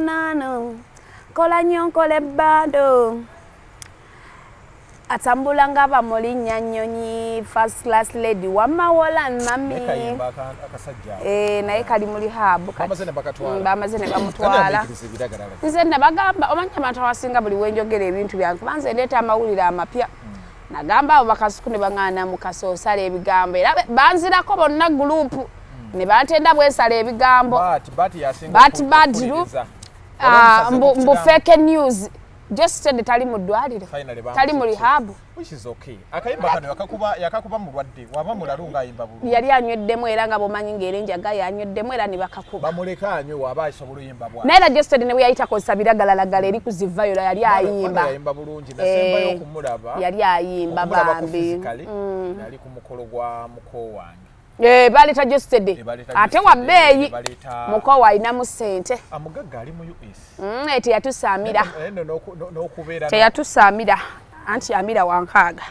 Nano kola nnyo nkola ebbando atambula nga bamulinnya nnyonyi first class lady wamma wolan mami eh, naye kali mu rehab bamaze ne bamutwala nze nabagamba omanyi abantu abasinga buli wenjogera ebintu byange kuba nze ndeeta amawulire amapya nagamba abo bakasuku ne baŋŋaana mukasa osala ebigambo era banzirako bonna gulupu ne bantenda bwensala ebigambo bat badru ah, mbu fake news just said tali mu ddwaliro tali mu rehab yali anyweddemu era nga bomanyi ngaera enjaga yanyweddemu era ne bakakuba naye era justed ne bwe yali takozesa biragalalagala eri kuzivayola yali ayimba eh, yali ayimba bambi Eh, baleeta jostede Eh, ate wa bbeeyi mukowa alinamu ssente eh, teyatusaamira teyatusaamira anti amira wankaaga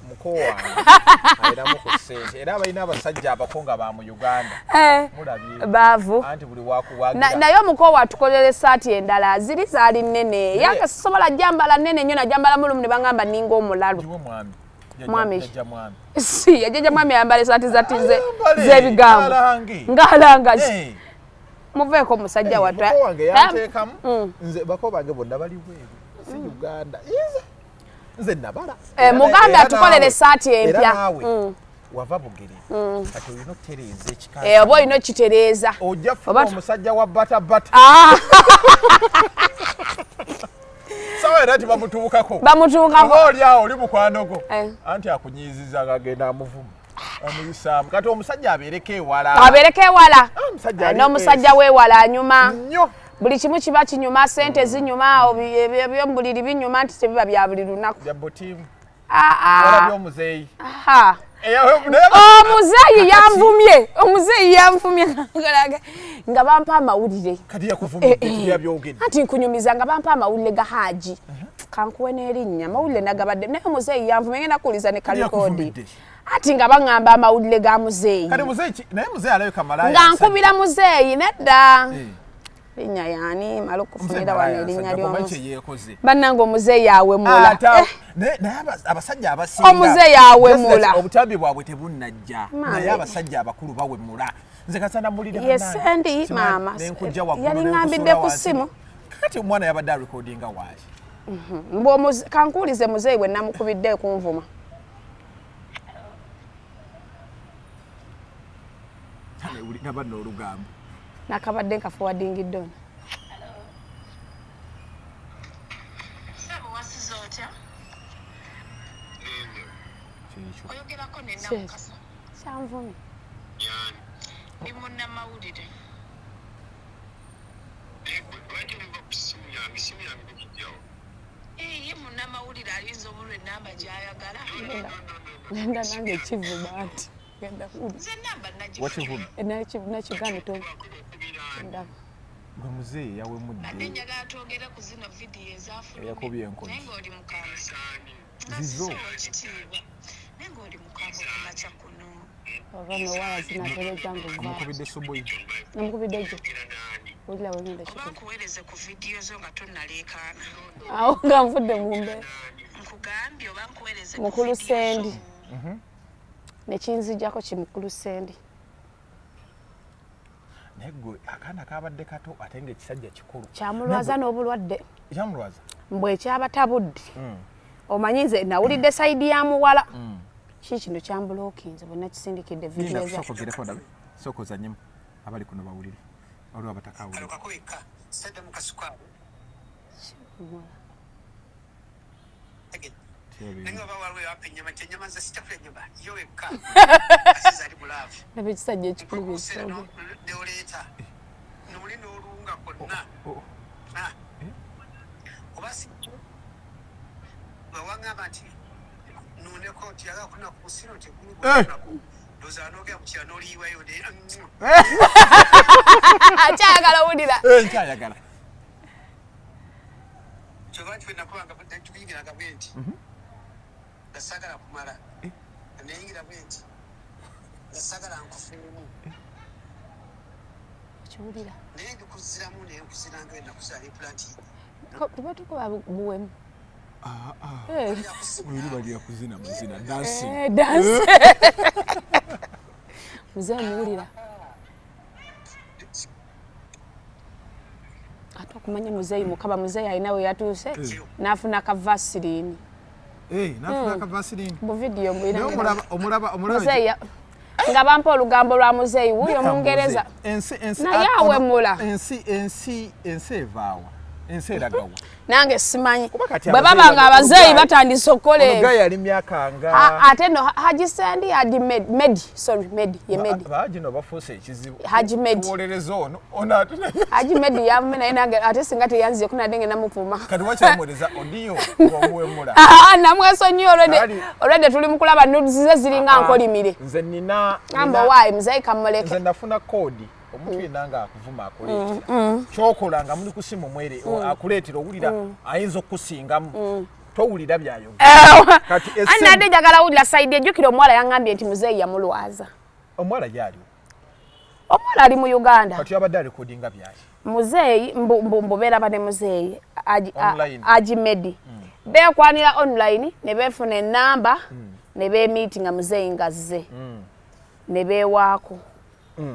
Muko wange alinamu ku ssente era abalina abasajja abako nga ba mu Uganda mulabye baavu anti buli wakuwagira naye omuko watukolera esaati endala ziri zaali nnene yange sisobola jambala nnene nnyo najambala mulumu ne bangamba ninga omulalu mwami si yajaja mwami ayambala esaati zati z'ebigambo ng'alanga muveeko musajja wattu wange yanteekamu nze bako bange bonna bali bweru si Uganda nze nabala eh, mugambe atukolere esaati empya wava bugere kati olina okutereeza ekika eh, oba olina okitereeza ojja funa omusajja wa bata bata ah. sawa era nti bamutuukako bamutuukako oli awo oli mukwano gwo eh. anti akunyiiziza ng'agenda amuvuma amuyisaamu kati omusajja abeereko ewala abeereko ewala ah, n'omusajja w'ewala anyuma nnyo buli kimu kiba kinyuma sente zinyuma ebyomubuliri binyuma nti tebiba bya buli lunaku ah, ah. omuzeeyi omuzeeyi yanvumye omuzeeyi yanvumye nga bampa amawulire eh, eh. anti nkunyumiza nga bampa amawulire ga haji kankuwe n'erinnya amawulire nagabadde naye omuzeeyi yanvumye ngenda kuwuliza ne kalikoodi ati nga baŋŋamba amawulire ga muzeeyi nga nkubira muzeeyi nedda eh. linnya yaani mala okufunira wano erinnya lyomuzeeyi bannange omuzeeyi awemula ah, eh. naye abasajja abasinga omuzeeyi awemula obutambi bwabwe tebunnajja naye abasajja abakulu bawemula nze kasana mulire yesendi maama yali ŋŋambidde ku ssimu kati omwana yabadde arekodinga waaki Kankuwulize muzeeyi bwe namukubidde kunvuma. Naba n'olugambo. Nakabadde nkafuwadingidde ono. Kyanvumye. Ndi munnamawulire. Eh, ye munnamawulire ayinza obulwa enamba gy'ayagala. Genda nange kivuma nti genda Wakivuma? Nakigambye to ndaba. Gwe muzeeyi yawemudde. Badde njagala twogere ku zino vidiyo ezafulumye. Eyakubye enkoni. Naye ng'oli mukambwe. Zizo. Ekitiibwa. Naye ng'oli mukambwe ku makya kuno. Oba nowaya zinatereza ngu va. Omukubidde subuyi. Namukubidde gye. Wulira wengenda Oba kikuba. nkuweereze ku vidiyo zo nga tonnaleekaana. Awo nga nvudde mu mbeera. Nkugambye oba nkuweereze ku Mukulu vidiyo zo. Sendi. Nekinzijjako ki mukulu Sendi. Naye gwe akaana kabadde kato ate ng'ekisajja kikulu. Kyamulwaza n'obulwadde. Kyamulwaza? Mbu ekyabatabudde. Omanyi nze nawulidde sayidi ya muwala. Ki kino kyambulokinze bwe nakisindikidde vidiyo za. Sooka ogereko ndabe. Sooka ozannyemu abali kuno bawulire. Waliwo abatakawulira. Kano kako wekka sadda mu kasukaali. Naye oba waliwo ewapa ennyama nti ennyama nze sitafula ennyama yo wekka asiza ali mu laavu. Ndaba ekisajja ekikulu byekyogera. Neoleeta noli n'olunga konna. Ah. Oba si bwe waŋŋamba nti nuneko nti yagala kuna ku busiro nti gulugunaku ndowooza anoogera mu kira n'oliyiwayo ne Akyayagala wulira. Nkyayagala. Kyova nti bwe nakubanga tukuyingiranga bwe nti nga saagala kumala neyingira bwe nti nga saagala nkufuumu. Okiwulira? Naye ndikuziramu, naye nkuziranga enakuzala empula nti Tuba tukuba buwemu. Ah, ah. Eh. Oli balya kuzina mazina, dancing. Eh, dance. Muzeeyi muwulira. Ate okumanya muzeeyi mukaba, muzeeyi alina we yatuuse n'afuna ka Vaseline. Eh, nafuna ka Vaseline. Bu video Naye mbuyina. omulaba Muzeeyi nga bampa olugambo lwa muzeeyi wuuyo Mungereza. Ensi Naye awemula. Ensi evaawa, ensi eragawa? Nange simanyi. Kuba kati Bwe abazeeyi baba nga abazeeyi batandise okukola ono ebyo. guy ali myaka nga Ate no Haji Sendi, Haji Medi, Medi, sorry, Medi, ye Medi. Baagino bafuuse ekizibu. Haji Medi. Tuwolereza ono, ono ate naye. Haji Medi yavume, naye nange ate singa teyanziyeko nadde ngenda muvuma. Kati wakyamuwereza odiyo ng'omuwemula? Ah, namwesonyiye already. Already tuli mu kulaba nudes ze ziringa nkolimire. Nze nina Gamba waayi muzeeyi kamuleke. Nze nafuna koodi, omuntu yenna nga akuvuma akuleetera. Kyokola nga muli ku simu mwere, akuleetera, owulira ayinza okukusingamu, towulira byayogera. Kati Ani nadde njagala wulira side. Ejjukira omuwala yaŋŋambye nti muzeeyi yamulwaza. Omuwala gyaliwo? Omuwala ali mu Uganda. Kati yabadde arekodinga byaki? Muzeeyi mbu beeraba ne muzeeyi Online. Haji Medi beekwanira online ne beefuna enamba ne beemiitinga, muzeeyi nga zze ne beewaako,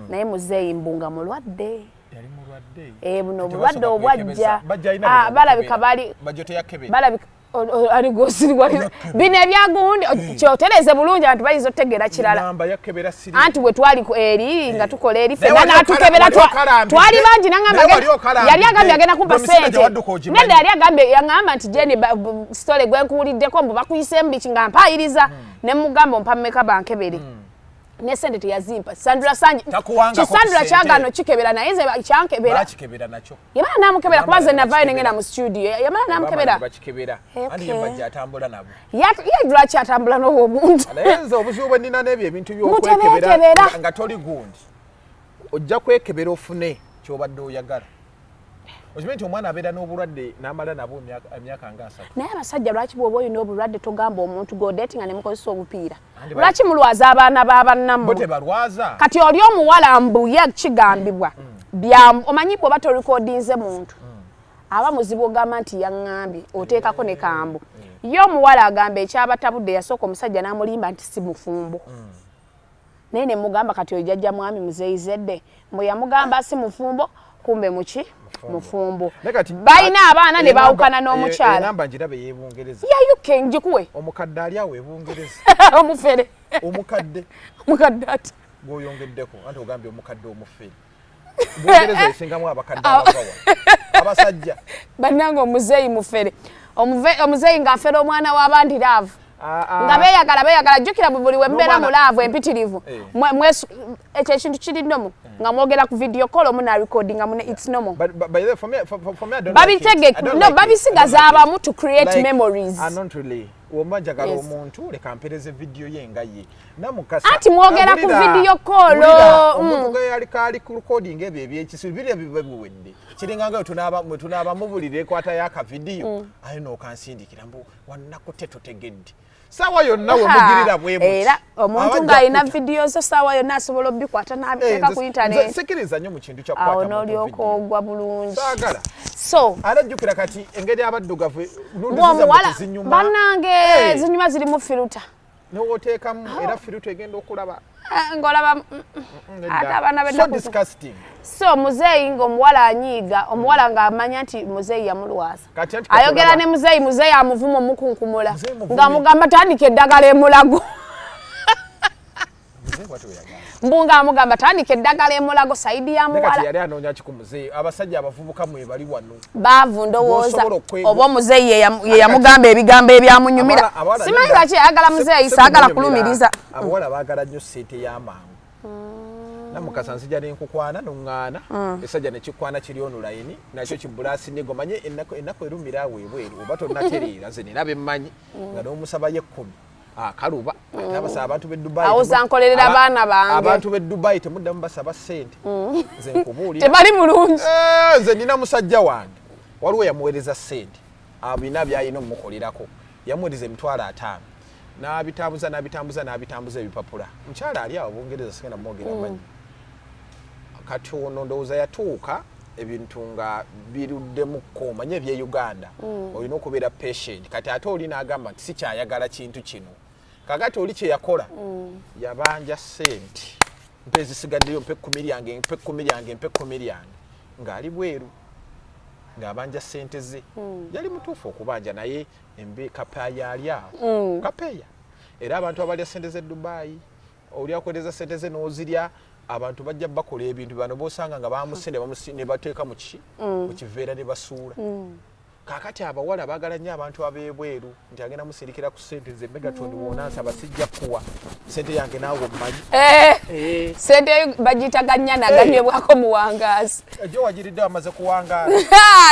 naye muzeeyi mbu nga mulwadde. Yali mulwadde? Eh, buno Kati obulwadde basooka obwajja. kwekebeza. Bajja alina Ah, bwe balabika bamukebera. bali Bajjo teyakebera. Balabika ali gosiriwalira bino ebyagundi kyotereze bulungi, abantu bayinza otutegeera kirala. Namba yakebera siri. Anti bwe twali eri nga tukola eri Naye ffenna wali n'atukebera. wali okalambidde. Twali bangi, nangamba Naye wali okalambidde. yali agambye agenda kumpa Gwe omusajja sente. wadduka ogimanyi. Nedda, yali agambye, yaŋŋamba nti Jeni, story gwe nkuwuliddeko mbu bakuyiseemu biki, nga mpaayiriza, ne mugamba ompa mmeka bankebere, ne sente teyazimpa. Sandra Sanji Takuwangako Kisandra ku sente. kyagaano kikebera, naye nze kyankebera. Bakikebera nakyo. Yamala namukebera, kuba nze Bamala navaayo bakikebera. nengenda mu studio, yamala namukebera. Bamala bakikebera. Anti ye Bajjo atambula nabo. Ye lwaki atambula n'obwo obuntu? Naye nze obuzibu bwe nnina n'ebyo ebintu by'okwekebera Mutebeekebera. nga toli gundi, ojja kwekebera ofune kyobadde oyagala. Okimanyi nti omwana abeera n'obulwadde n'amala nabo emyaka nga 30? Naye abasajja, lwaki bw'oba olina obulwadde togamba omuntu gw'odatinga ne mukozesa obupiira? Andi Lwaki mulwaza abaana Bo b'abannammwe? tebalwaza. Kati oli omuwala mbuye kigambibwa bya omanyi bw'oba torikodinze muntu aba muzibu ogamba nti yaŋŋambye, oteekako ne kambu. Ye omuwala agamba ekyabatabudde, yasooka omusajja n'amulimba nti si mufumbo, naye ne mugamba kati oyo jjajja mwami muzeeyi zedde mbu yamugamba si mufumbo, kumbe muki, mufumbo. Naye kati Balina abaana ne baawukana n'omukyala. Enamba ngirabe y'ebungereza. Ya UK ngikuwe. Omukadde ali awo ebungereza. Omufere. Omukadde. Omukadde ati Gw'oyongeddeko, anti ogambye omukadde omufere. Bungereza esingamu abakadde abagawa abasajja. Bannange, omuzeeyi mufere. Omuzeeyi ng'afera omwana w'abandi love. Ah, ah. Nga beeyagala, beeyagala. Jjukira buli we mubeera N'omwana mu love empitirivu, Eh. Ekyo ekintu kiri normal nga mwogera ku video call, omu narecordinga mune, it's normal. But by the way, for me, I don't like it. Babitege I don't no like it. I babisigaza don't like it. abamu to create Like, memories. Ah, not really. Womba njagala omuntu, leka mpereze video ye nga ye namukasa. Anti mwogera ku Wulira, video call, wulira, omuntu nga yali kaali ku recording ebyo ebyekisiru biri ebiba biwedde, kiringa nga bwe tunaaba mubulira ekwata y'akavidiyo aye n'okansindikira mbu wannakute totegedde, saawa yonna we mugirira bwe muti. Era omuntu Abajja ng'alina kuta. video zo, saawa yonna asobola obikwata n'abiteeka ku Nze internet. sikiriza nnyo mu kintu kya Awo kukwata muntu n'olyoka video. ogwa bulungi. Saagala. So ate jjukira kati engeri abaddugavu bw'omuwala zinyuma. bannange, Eh. zinyuma, zirimu filter. Newoteekamu era filter egenda okulaba. Eh, ng'olaba ate abaana So b'ennaku disgusting. So muzeeyi ng'omuwala anyiiga, omuwala ng'amanya nti muzeeyi yamulwaza. Kati anti kati Ayogera olaba ne muzeeyi, muzeeyi amuvuma omukunkumula. Muzeeyi muvumi. Ng'amugamba tandika eddagala emulago. Muzeeyi bw'atyo bwe yagamba. Mbu ng'amugamba tandika eddagala emulago, side ya Naye kati muwala. yali anoonya ki ku muzeeyi? Abasajja abavubuka mwe bali wano. Baavu ndowooza Bw'osobola oba omuzeeyi ye yamugamba ebigambo ebyamunyumira. Abawala Simanyi nedda. lwaki ayagala muzeeyi, Si saagala kumunyumira. kulumiriza. Abawala baagala nnyo ssente y'amangu. Namukasa nzija nenkukwana noŋŋaana, esajja nekikwana kiri online nakyo kibulaasinigo. Manye ennaku erumira awo ebweru oba tonnatereera. Nze nina bemmanyi nga n'omusabayo 10 akaluba, ate abasaba abantu b'e Dubai Awo zankolerera abaana bange. Abantu b'e Dubai temuddamu basaba ssente, nze nkubuulira. Tebali bulungi. Eh, nze nina musajja wange, waliwo yamuweereza ssente abina byalina omukolerako, yamuweereza 50,000, n'abitambuza n'abitambuza n'abitambuza ebipapula. Mukyala ali awo Bungereza, sigenda mwogera manyi. Kati ono ndowooza yatuuka ebintu nga biruddemukko, omanye ebye Uganda, olina okubeera patient. Kati ate oli n'agamba nti sikyayagala kintu kino. Kakati oli kye yakola, yabanja sente, mpe ezisigaddeyo, mpe 10 lyange, mpe 10 lyange, mpe 10 lyange, ng'ali bweru ng'abanja sente ze. Yali mutuufu okubanja, naye embe kapeeya ali awo, kapeeya. Era abantu abalya sente z'e Dubayi, oli akoleza sente ze n'ozirya, abantu bajja bakola ebintu. Bano bosanga nga bamuse ne bateeka mu ki, mu kiveera ne basuula. Kaakati abawala baagala nnyo abantu ab'ebweru nti agenda musindikira ku sente. Nze Megatron wonansaba sijja kuwa sente yange, naawe omumanyi. Eh, sente bagiyita ganyana, ganywebwako muwangaazi. Ejo wagiridde, wamaze kuwangaala.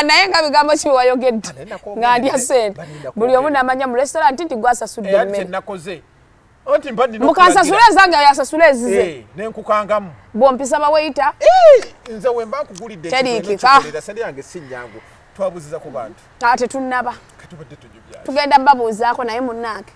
Naye nga bigambo ki wayogedde? Naye nakwogedde. Nga ndya sente, Balinda buli omu kwogera. namanya mu restaurant nti gwasasudde Era emmere. kyenakoze anti mba nina Mukansasule ezange, yasasule ezize. Eh, nenkukangamu. Bwompisa baweyita. Nze wemba nkugulidde Teriikika. ekintu ekikolera sente yange si nyangu. Twabuziza ku bantu. Tetunnaba. Katubadde tujubya. Tugenda babuuzaako, naye munnange,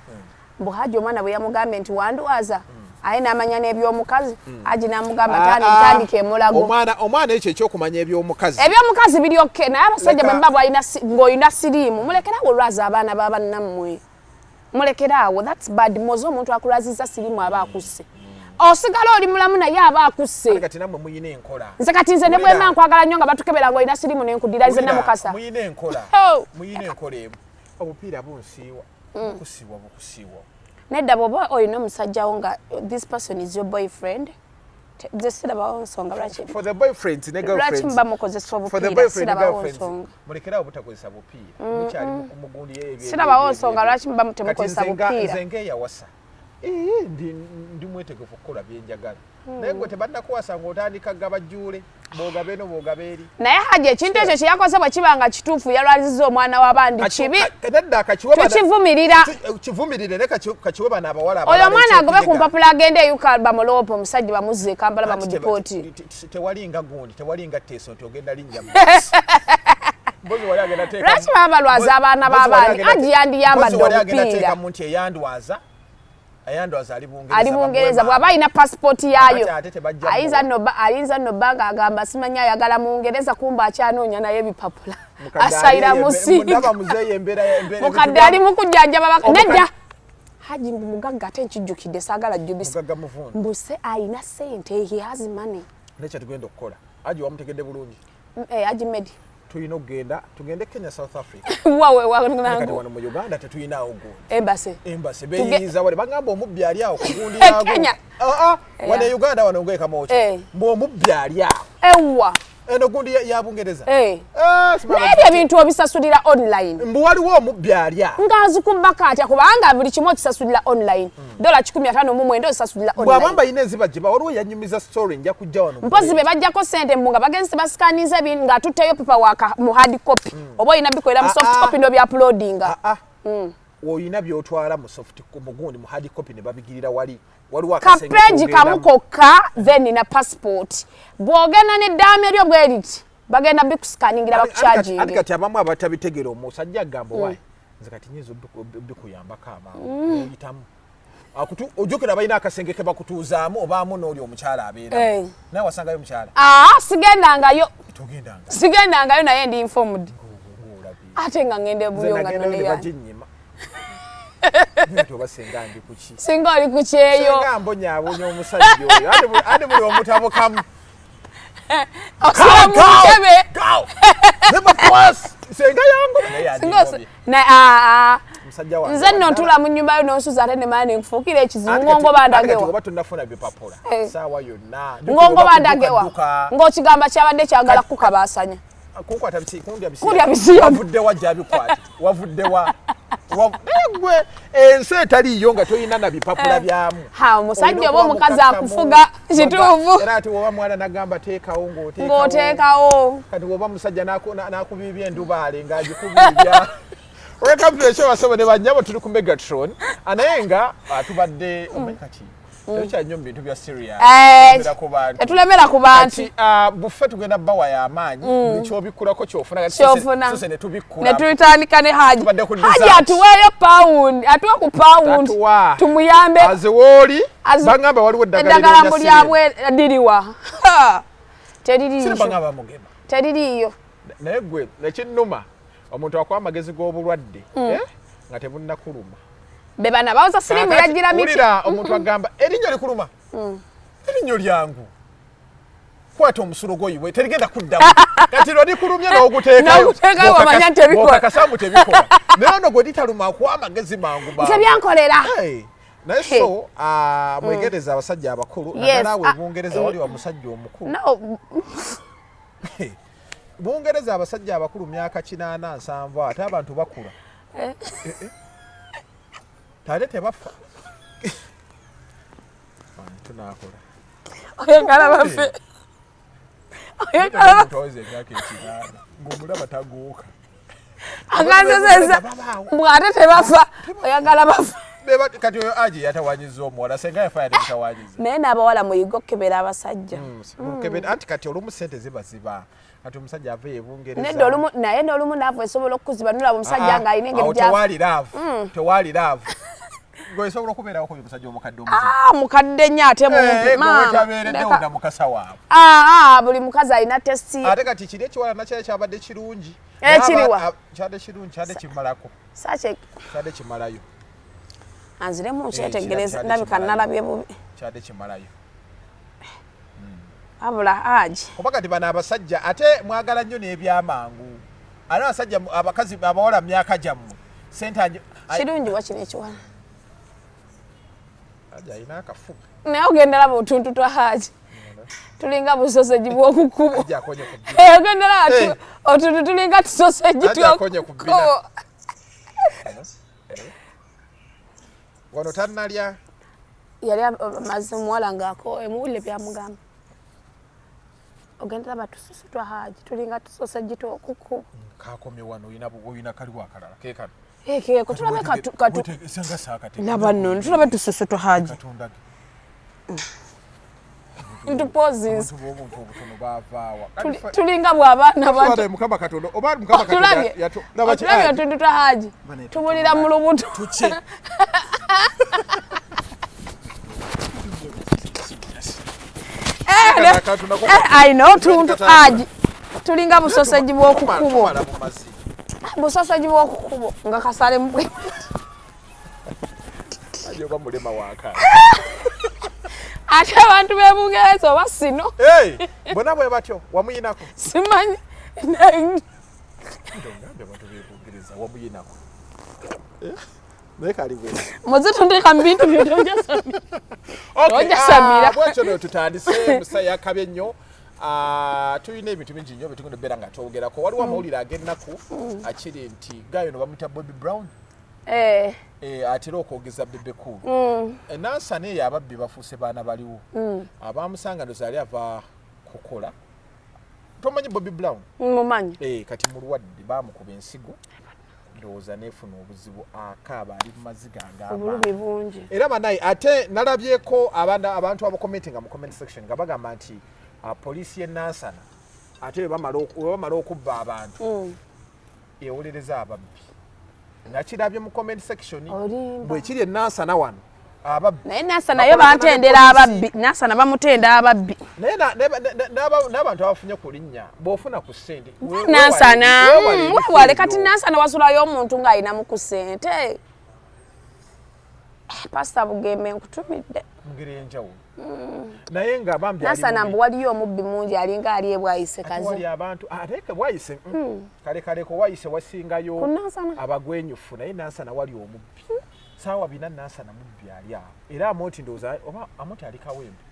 mbu Haji omwana bwe yamugambye nti wandwaza, aye n'amanya n'ebyomukazi, Haji n'amugamba tandika emulago. Omwana ekyo ekyokumanya ebyomukazi. Ebyomukazi biri okay, naye abasajja Leka- bwe muba ng'olina siriimu, mulekeraawo olwaza abaana babannammwe, mulekeraawo. That's bad. Moze omuntu akulwaziza siriimu aba akusse, osigala oli mulamu naye aba akusse. Kati nammwe muyina enkola. Nze kati nze ne bwema nkwagala nnyo nga batukebera ng'olina siriimu nenkudira nze namukasa. Muyina enkola. Oh. Muyina enkola emu, obupiira bunsiiwa, bukusiiwa, bukusiiwa. Nedda, bw'oba olina omusajjawo nga this person is your boyfriend, nze sirabawo nsonga lwaki For the boyfriends ne lwaki girlfriends, muba mukozesa for the obupiira. boyfriend ne Sirabawo girlfriends, nsonga. mulekerawo obutakozesa bupiira, mukyali mu mugundi Sirabawo nsonga lwaki muba Kati temukozesa nze nga- bupiira. Nze ng'eyawasa, ee, ndi mwetegefu okukola byenjagala, naye gwe tebannakuwasa ng'otandika gabajjuule, bw'ogaba eno, bw'ogaba eri. Naye Haji, ekintu ekyo kyeyakoze bwe kiba nga kituufu, yalwalizizza omwana w'abandi, kibi. Nedda, kakiwe bana- Tukivumirira. Kivumirire, naye kakiwe bano abawala Oyo abalala omwana agobe ku ekyokuyiga. mpapula, agende eyuka, bamuloope omusajja, bamuzze e Kampala, Anti bamudipooti. Tewalinga gundi, tewalinga teeso nti ogenda linnya bus. Mpozi wali agenda Lwaki baba balwaza abaana mpozi wali b'abandi? agenda Haji yandiyambadde mpozi wali agenda obupiira. teekamu nti eyandwaza ali Bungereza. Ali Bungereza, bamuwe bw'aba alina pasipooti yaayo. Kakati ate tebajja Ayinza muwa. nno ayinza nno bba ng'agamba simanyi ayagala Mungereza, kumba akyanoonya naye ebipapula, Mukadde asayira ali eyo musiiga. ndaba muzeeyi embeera Mukadde ali mu kujjanjaba nedda, Haji, mbu mugagga, ate nkijjukidde, saagala jjubisa. Mugagga muvundu. Mbuse ayina sente, he has money. Nekye tugenda okukola, Haji wamutegedde bulungi. Eh, Haji Medi. Tulina okugenda, tugende Kenya, South Africa. Wawe. Kati Wanangu. wano mu Uganda tetulinawo gundi. Embassy. Embassy beyiyiza wale, bagamba omubbi ali awo ku gundi yago. Kenya. Ah, ah, wano e Uganda wano ngwekamoki Eh. mbu omubbi ali awo. Ewa. Eno gundi ya Bungereza. Eh. Ah, simala. Naye ebyo ebintu obisasulira online. Mbu waliwo omubbi ali awo. Ng'azikubbako atya? Kubanga buli kimu okisasulira online, dola 159 ozisasulira bw'abamba online. ayina enziba gye waliwo yanyumiza story, nja kujja wano. Mpozi be bajjako sente mbu nga bagenzi basikaniza ebintu ng'atutteyo paper waka mu hard copy, oba olina bikolera mu soft Ah, ah. copy n'obyuploadinga. Ah, ah. Oyina byotwala mu soft, mu gundi, mu hard copy ne babigirira wali, waliwo akasenge Kapeji kamu k'ogendamu. kokka, then na passport. Bw'ogenda n'eddaame lyo bwe riti, bagenda bikusikaningira, Anti bakucharginge. Kati abamu abatabitegeera, omusajja agamba, wayi nze kati nyinza obikuyambako amangu, oyitamu. Ojjukira balina akasenge ke bakutuuzaamu, obaamu n'oli omukyala abeera. Eh. Nawe wasangayo omukyala? Aa, sigendangayo. Togendanga. Sigendangayo, naye ndi informed. Ng'olabye. Ate nga ngenda Nze ebuyo nga nagendayo ne noneyo. baginnyima nti oba senga ndi kuki? Singa oli ku kyeyo. Senga mbonyaabonya omusajja oyo. Ate buli omutabukamu. Osula mu ntebe. Senga yangu naye Singa yandingobye. Aa, aa. Musajja wange Nze nno waddala. ntula mu nnyumba yo n'onsuza, ate nemala nenkufuukira ekizibu. Anti Ngongo kati bandagewa. oba tonafuna bipapula, Eh. saawa yonna Ngongo bandagewa Dduka. ng'okigamba kyabadde kyagala kukabaasanya. Kunkwata bisi, kundya bisi. Kundya bisiyaga. Wavudde wa gyabikwata? Wavudde wa? Naye gwe ensi etaliiyo nga toyina na bipapula byamu. Ha, omusajja Olina oba okuba omukazi mukakkamu. akufuga, kituufu. Era ati woba mwana nagamba teekawo, ng'oteekawo. Ng'oteekawo. Kati woba musajja n'akubiibya endubaale ng'agikubiibya. Welcome to the show, basebo ne bannyabo, tuli ku Megatron. Naye nga tubadde omanyi kati tetukyali nnyo mu bintu bya serious. Eh, Tulemera ku bantu. Tetulemera ku bantu. Kati buffet tugenda bawa y'amaanyi, buli kyobikkulako kyofuna. Kati Kyofuna. sose ne tubikkula. Ne tutandika ne Haji. Tubadde ku Haji dessert. atuweeyo pawundi, atuwe ku pawundi. Tatuwa. Tumuyambe. Aziwooli Azi- bagamba waliwo eddagala Eddagala eryonya mbu siriimu. lyabwe diriwa. Ha! Teririiyo. Siribanga bamugema. Teririiyo. Naye gwe ekinnuma omuntu akuwa amagezi g'obulwadde nga tebunnakuluma. Be bano abawoza siriimu yajjira miti. Wulira omuntu agamba erinnyo likuluma. Erinnyo lyangu. Kwata omusulo gwoyiwe terigenda kuddamu. Kati lwo likulumye n'oguteekayo. N'oguteekayo wamanya nti tebikola. Bw'okakasa tebikola. Naye ono gwe litaluma akuwa amagezi mangu mangu. Nze byankolera. Naye so mwegereza abasajja abakulu naddala we Bungereza wali wa musajja omukulu. No. Bungereza abasajja abakulu myaka 8 7 ate abantu bakula. Ate tebafa. Tunakola. Oyagala bafe. Oyagala bafe. Emyaka 8 ng'omulaba taguuka. Aganzezeza mbw'ate tebafa oyagala bafa. Kati oyo aje yatawanyiza omuwala senga yafa yatawanyiza. Naye n'abawala muyiga okukebera abasajja. Anti kati olumu ssente ziba ziba. Kati omusajja ava e Bungereza. Nedda olumu naye n'olumu naavu esobola okukuziba nolaba omusajja ng'alina engeri gy'afa. Tewali love. Tewali love. Gwe osobola okubeerawo ku musajja omukadde omuzibu. Mukadde nnyo ate mumpi. Maama. Tabeereddewo na mukasa waabwe. Buli mukazi alina testi ye. Ate kati kiri ekiwala nakyo kyabadde kirungi. Ekiriwa? Kyadde kirungi, kyadde kimalako. Kyadde kimalayo. Anziremu nkyetegereze ndabika nalabye bubi. Kyadde kimalayo. Abula aji. Kuba kati bano abasajja ate mwagala nnyo n'ebyamangu. Ate abasajja abakazi abawala myaka gyammwe. Ssente kirungi wa kino ekiwala. Haji alina akafuba. Naye ogenda laba otuntu twa Haji. Tulinga busoseji bw'oku kkubo. Ogenda laba otuntu tulinga tusoseji tw'oku kkubo. Wano tannalya. Yali amaze omuwala ng'akooye muwulire byamugamba. Ogenda laba tusosi twa Haji tulinga tusoseji tw'oku kkubo. Kakomye wano oyina kaliwo akalala ke kano. Keeko tulabe katu. Laba nno tulabe tusosi twa Haji. Into poses. Tulinga bw'abaana bato. Mukama Katonda oba Mukama Katonda otulabye otuntu twa Haji tubulira mu lubuto. Alina otuntu Haji tulinga busoseji bw'oku kkubo. Busoseji bw'oku kkubo nga kasale mu bwe. Oba mulema waaka. Ate abantu b'e Bungereza oba sino. Bonna bwe batyo wamuyinako. Simanyi. Ngambe abantu b'e Bungereza wamuyinako. Naye kali bwe. Muzitundika mu bintu byo tojjasamira. Tojjasamira. Bwekyo no tutandise musa yakabye nnyo. Tulina ebintu bingi nnyo bye tugenda okubeera nga twogerako. Waliwo amawulire ag'ennaku akiri nti gaayo no bamuyita Bobby Brown. Atera okwogeza Bebe Cool. Nansana eyo ababbi bafuuse baana baliwo. Abamusanga ndowooza yali ava kukola. Tomanyi Bobby Brown? Mumanyi. Kati mulwadde baamukuba ensigo. Ndowooza neefuna obuzibu akaaba ali mu maziga ng'amaanyi. Obulumi bungi. Era banaye ate nalabyeko abantu abakomentinga mu comment section nga bagamba nti poliisi y'e Nansana ate bwe bamala okubba abantu ewolereza ababbi. Nakirabye mu comment section bwe kiri e Nansana wano ababbi. Naye Nansana yo bantendera ababbi. Nansana bamutenda ababbi. Naye n'abantu abafunye ku linnya bw'ofuna ku ssente. Nansana weewale kati Nansana wasulayo omuntu ng'alinamu ku ssente. Pastor Bugembe nkutumidde. Mu ngeri ey'enjawulo. Naye nga bambi Nansana mbu waliyo omubbi mungi alinga ali ebwayise kazi. Wali abantu ate ke bwayise kale kale ko wayise wasingayo abagwenyufu naye Nansana wali omubbi. Saawa bina Nansana mubbi ali awo. Era Amoti ndowooza oba Amoti ali Kawempe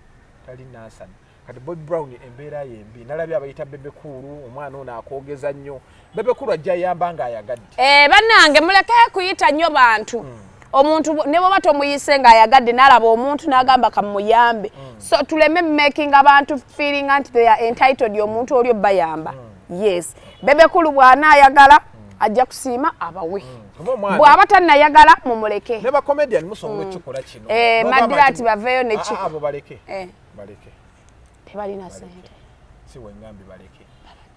tali Nansana. Kati Bobby Brown embeera ye mbi. Nalabye abayita Bebe Cool omwana ono akwogeza nnyo. Bebe Cool ajja yamba ng'ayagadde. Bannange muleke kuyita nnyo bantu. Omuntu ne bw'oba tomuyise ng'ayagadde n'alaba omuntu n'agamba kamuyambe. So tuleme making abantu feeling nti they are entitled omuntu oli obayamba. Yes. Bebe Cool bw'anaayagala ajja kusiima abawe. Bw'aba tannayagala mumuleke. Ne ba comedian musobola okukikola kino. Madirati baveeyo ne ki. Abo baleke. Baleke. Tebalina ssente. Si wengambi baleke.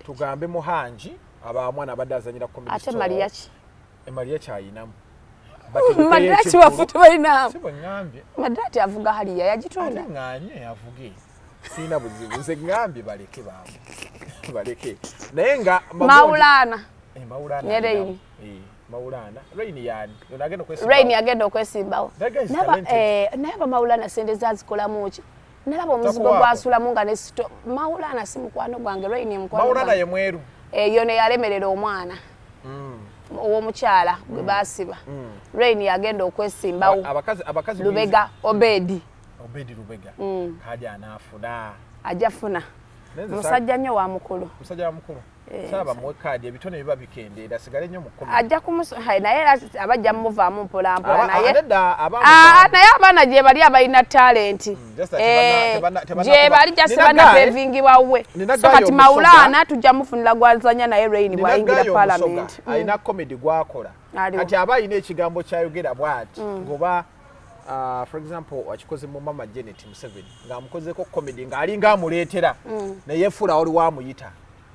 Tugambe Muhanji abamwana abadde azanyira comedy store. Ate Maria ki? Maria kyayinamu. Madirati bafu tebalinamu. Si bwe ngambye. Madirati avuga haliya yagitunda. Ate ŋŋaanye avuge. Sirina buzibu, nze ŋŋambye baleke baamu baleke, naye nga Maulana. Eh, Maulana Ne Reign. Eh, Maulana, Reign yani ono agenda okwesimbawo. Reign agenda okwesimbawo. That guy is Naba talented. Eh, naye aba Maulana sente zazikolamu ki? Nalaba omuzigo Takuwaako. gwasulamu nga ne sito. Maulana si mukwano gwange, Reign ye mukwano Maulana gwange. ye mweru. Eyo ne yalemerera omwana ow'omukyala gwe baasiba. Reign yagenda okwesimbawo. Abakazi Lubega Obedi. Obedi Lubega kaadi anaafuna. Ajja funa. Naye nze Musajja nnyo wa mukulu. Musajja wa mukulu, saaba muwe kaadi, ebitone biba bikendeera, asigale nnyo mu kkumi. Ajja kumuso hai, naye era abajja muvaamu mpola mpola naye Nedda. Ah, naye abaana gye bali abalina talenti Just that tebana gye bali just Nina bana pavingibwa we. Nina So guy kati omusoga. Maulana tujja mufunira gwazanya naye Reign bwayingira Guy omusoga parliament. alina comedy gwakola. Aliwo. Kati aba alina ekigambo kyayogera bwati ngoba for example akikoze mu Mama Janet Museveni ng'amukozeko comedy ng'alinga amuleetera naye yefuula waliwo amuyita.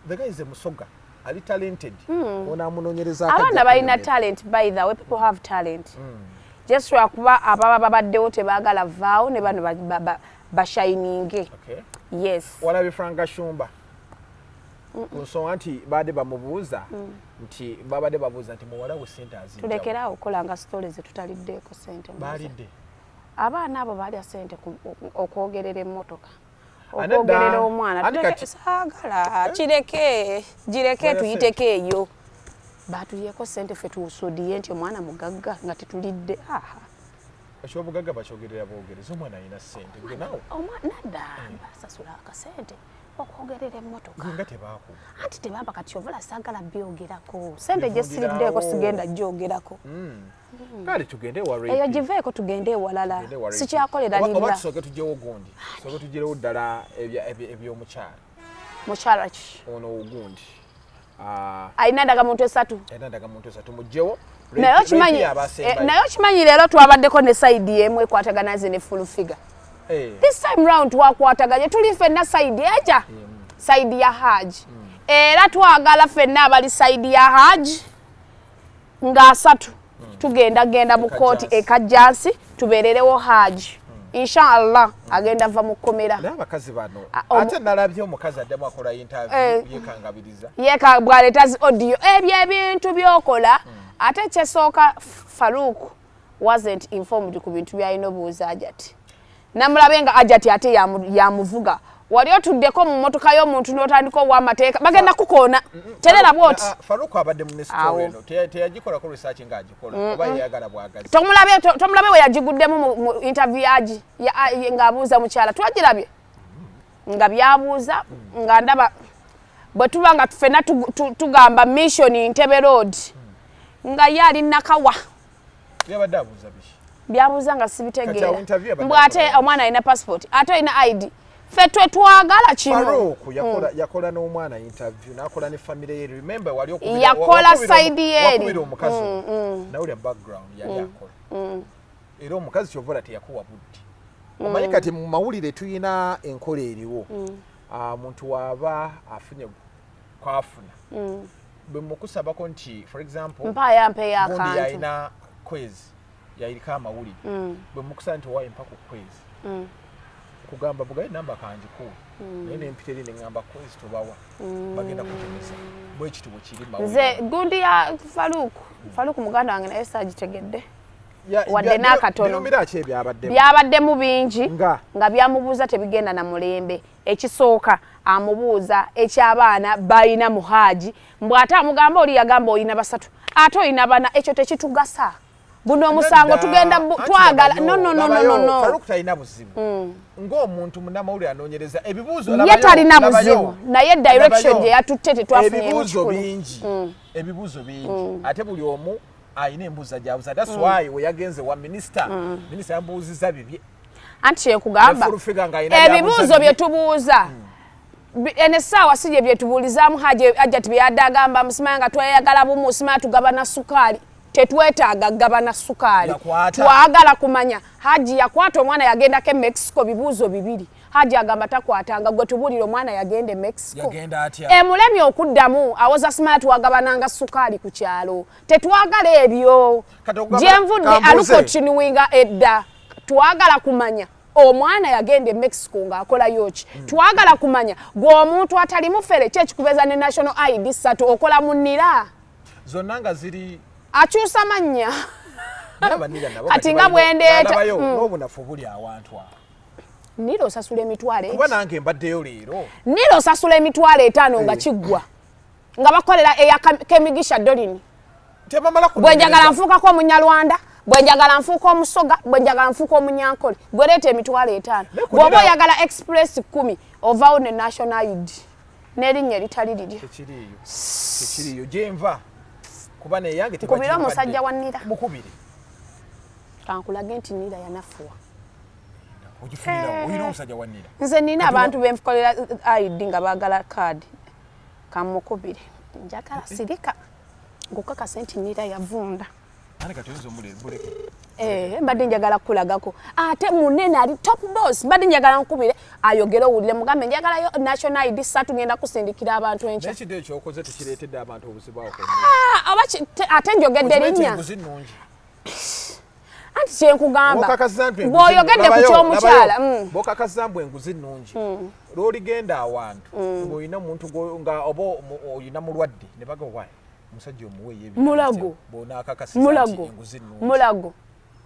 The guy is a musoga, ali talented, ono amunoonyereza. Abaana balina talent. By the way, people have talent, just lwakuba ababa babaddewo tebaagala vaawo ne bano bashininge. Okay. Yes. Walabye Frank Gashumba ku nsonga nti baadde bamubuuza nti babadde babuuza nti muwala we sente azijja? Tulekere awo okukola nga story zetutaliddeeko sente muze. Baalidde. Abaana abo balya sente okwogerera emmotoka, Anedda, okwogerera omwana. anti Saagala kireke, gireke. Balya. Tuyiteko eyo batulyeko sente, ffe tusudiye nti omwana mugagga nga tetulidde, aha. Ekyobugagga bakyogerera bwogerezi, omwana alina sente, gwe naawe. Nadda basasula akasente okwogerera emmotoka. Gwe nga tebaakuba. Anti tebampa, kati ovula saagala byogerako, sente gye Bivundirawo. siriddeeko sigenda gyogerako. Kale tugende ewa Eyo Rape. giveeko, tugende ewalala. Tugende ewa Rape. Sikyakolera Oba lira. tusooke tugyewo gundi, tusooke tugyerewo ddala ebyomukyala. Mukyala ki? Ono ogundi. Ah, Alina ndagamuntu esatu. Alina ndagamuntu esatu, mugyewo. Naye okimanyi naye okimanyi leero twabaddeko ne side emu ekwatagana nze ne Full Figure. This time round twakwataganye, tuli ffenna side eja, side ya Haji, era twagala ffenna abali side ya Haji ng'asatu tugenda genda mu kooti ekajjansi tubeererewo Haji. Inshallah agenda va mu kkomera. Naye abakazi bano Ah, ate nalabye omukazi addamu akola interview yekangabiriza. Yeka bwaleeta zi audio, ebyo ebintu byokola. Ate kyesooka, Farouk wasn't informed ku bintu byalina obuuza Ajati. Namulabe nga Ajati ate yamuvuga. Wali otuddeko mu mmotoka y'omuntu n'otandika owa amateeka, bagenda kukoona terera bwoti. Ah, Farouk abadde mu Awo. story eno teyagikolako research ng'agikola oba yeyagala bwagazi. Tomulabe we yagiguddemu mu interview yagi ng'abuuza mukyala, twagirabye nga byabuuza nga ndaba bwe tuba nga ffenna tugamba mission Ntebe Road nga ye ali Nakawa. Yabadde abuuza biki? Byabuuza nga Kati awo sibitegeera. interview abadde Mbw ate akola. omwana alina passport, ate olina ID, ffe twe twagala kino. Farouk yakola n'omwana interview, n'akola ne family ye. Remember wali Yakola side ye eri. wakubira omukazi nawulira background yali akola, era omukazi kyovola teyakuwa budde. Omanyi kati mu mawulire tuyina enkola eriwo. Ah, omuntu waaba afunye kwafuna bwe mukusabako nti for example Mpaayo mpeeyo gundi akantu. yalina kwezi yayiriko amawulire, bwe mukusaba nti owaye mpa ku kwezi, kugamba bugaye namba kanjikuwe, naye nempita eri neŋŋamba kwezi tobawa, bagenda kutemeza. Bwekiti bwe kiri mawulire. Nze gundi ya Faluku, Faluku muganda wange, naye saagitegedde wadde n'akatono. Birumira ki ebyabaddemu? Byabaddemu bingi. Nga? Nga byamubuuza tebigenda na mulembe. Ekisooka amubuuza ekyabaana balina muhaaji, mbw ate amugamba oli yagamba olina basatu ate olina bana, ekyo tekitugasa. Guno omusango tugenda Anti twagala labayo, no, no, no, no, labayo, no, no. Farouk talina buzibu ng'omuntu munnamawulire anoonyereza ebibuuzo. Ye Labayo, talina labayo, buzibu, naye direction labayo. gye yatutte tetwafunyeemu Ebibuuzo kikulu. bingi, ebibuuzo bingi, ate buli omu alina embuuza gyabuuza. That's why we yagenze wa minisita, minisita yamubuuzizza bibye. Anti kyekugamba Ne Full Figure ng'alina ebibuuzo by'abuuza. bye tubuuza eno essaawa si gye byetubuulizaamu. Haji Ajati byeyadde agamba musimanya nga tweyagala bumu, simanya tugabana sukaali, tetwetaaga gabana sukaali. Yakwata. Twagala kumanya Haji yakwata omwana yagendako e Mexico. Bibuuzo bibiri. Haji agamba takwatanga, gwe tubuulire omwana yagenda e Mexico. Yagenda atya? Emulemye okuddamu awoza simanya twagabananga sukaali ku kyalo, tetwagala ebyo. Kati okugabana- Gyenvudde kambuuze. alukotinuwinga edda, twagala kumanya Omwana yagenda e Mexico ng'akolayo ki? Twagala kumanya gwe omuntu atali mufere, ki ekikubeeza ne national ID 3 okola mu NIRA? Zonna nga ziri Akyusa mannya. Naye abanira nabo Kati nga bwendeeta- Ndabayo n'obunafu buli awantu awo. NIRA osasula emitwalo Kuba nange mbaddeyo leero. NIRA osasula 50,000 nga kiggwa, nga bakolera eya Kemigisha Dolini. Tebamala Bwe njagala nfuukako Omunyarwanda, bwe njagala nfuuka Omusoga, bwe njagala nfuuka Omunyankole. Gwe leeta 50,000. Naye Bw'oba kunira- oyagala express 10, ovaawo ne national ID n'erinnya eritali liryo. Tekiriiyo, tekiriiyo gyenva, kuba neyange. Nkubire omusajja wa NIRA. Mukubire. Kankulage nti NIRA yanafuwa. Ogifunirawo, olina omusajja wa NIRA? Nze nina abantu benfukolera ID nga baagala kaadi. Kamukubire, njagala sirika nkukakase nti NIRA yavunda. Ane kati oyinza omuleke. Eh, mbadde njagala kukulagako ate munene ali top boss. Mbadde njagala nkubire ayogere owulire, mugambe njagalayo national ID 3, ngenda kusindikira abantu enkya. Naye kidde ekyokoze tekireetedde abantu obuzibu awo? Ah, oba ate njogedde erinnya. Enguzi nnungi. Anti kyenkugamba, Bw'okakasiza nti enguzi- bw'oyogedde ku Labayo, ky'omukyala, labayo. Bw'okakasiza mbu enguzi nnungi, lw'oligenda awantu ng'olina omuntu nga oba olina mulwadde ne baga wayi omusajja omuweeyo. Mulago. Bw'onaakakasiza nti Mulago. enguzi nnungi. Mulago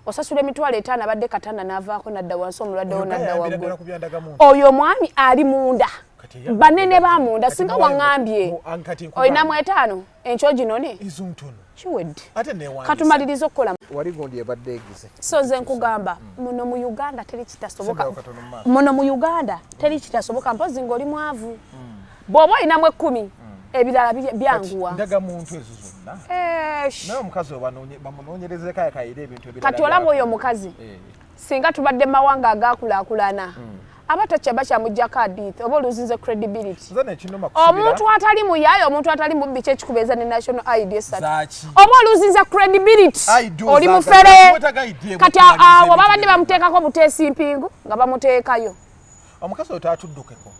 osasula 50,000, abadde katanda n'avaako nadda wansi, omulwadde wo Oyo nadda gayambira ddala waggulu. ku byandagamuntu. Oyo omwami ali munda. Kati eyambira Banene ddala. ba munda. Kati Singa muwayo- waŋŋambye kati nkugambye. olinamu etaano, enkyo ginone. Ezo ntono. Kiwedde. Ate newandiisa. Katumalirize okukola. Wali gundi ebadde egize. So nze nkugamba, muno mu Uganda teri kitasoboka. Sembayo katono mu maaso. Muno mu Uganda teri kitasoboka, mpozi ng'oli mwavu. Bw'oba olinamu 10, ebirala byanguwa. Ndagamuntu ezo zonna. Eesh. Naye omukazi oyo bamunoonyerezeko ayakayire ebintu ebirala. Kati olaba oyo omukazi, singa tubadde mu mawanga agakulaakulana, aba takyaba kyamugjako adiith oba oluzinze credibility. Nze nekinuma kusubira. Omuntu atali muyaaye, omuntu atali mubbi, kyekikubeeza ne national ID 3? Zaaki? Oba oluzinza credibility. ID Oli ozaaga- mufere. Wetaaga ID Kati ekumaliriza awo ebintu babadde ebyo. bamuteekako buteesi mpingu nga bamuteekayo. Omukazi oyo taatuddukeko.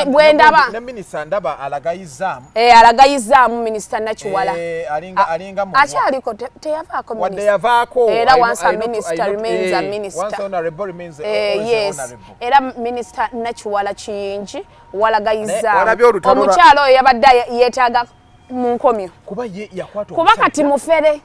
Bwe ndaba. Ne minisita ndaba alagayizaamu. Eh, alagayizaamu minisita Nakiwala. Eh, alinga mumwa. Akyaliko, teyavaako Wadde minisita. yavaako. Era once a minister remains a minister. Once honorable remains Eh, always yes. honorable. Era minisita Nakiwala kiyingi Naye walagayizaamu. walabye olutalo Omukyalo oyo yabadde yeetaaga mu nkomyo. Kuba ye yakwata Kuba omusajja. Kati mufere.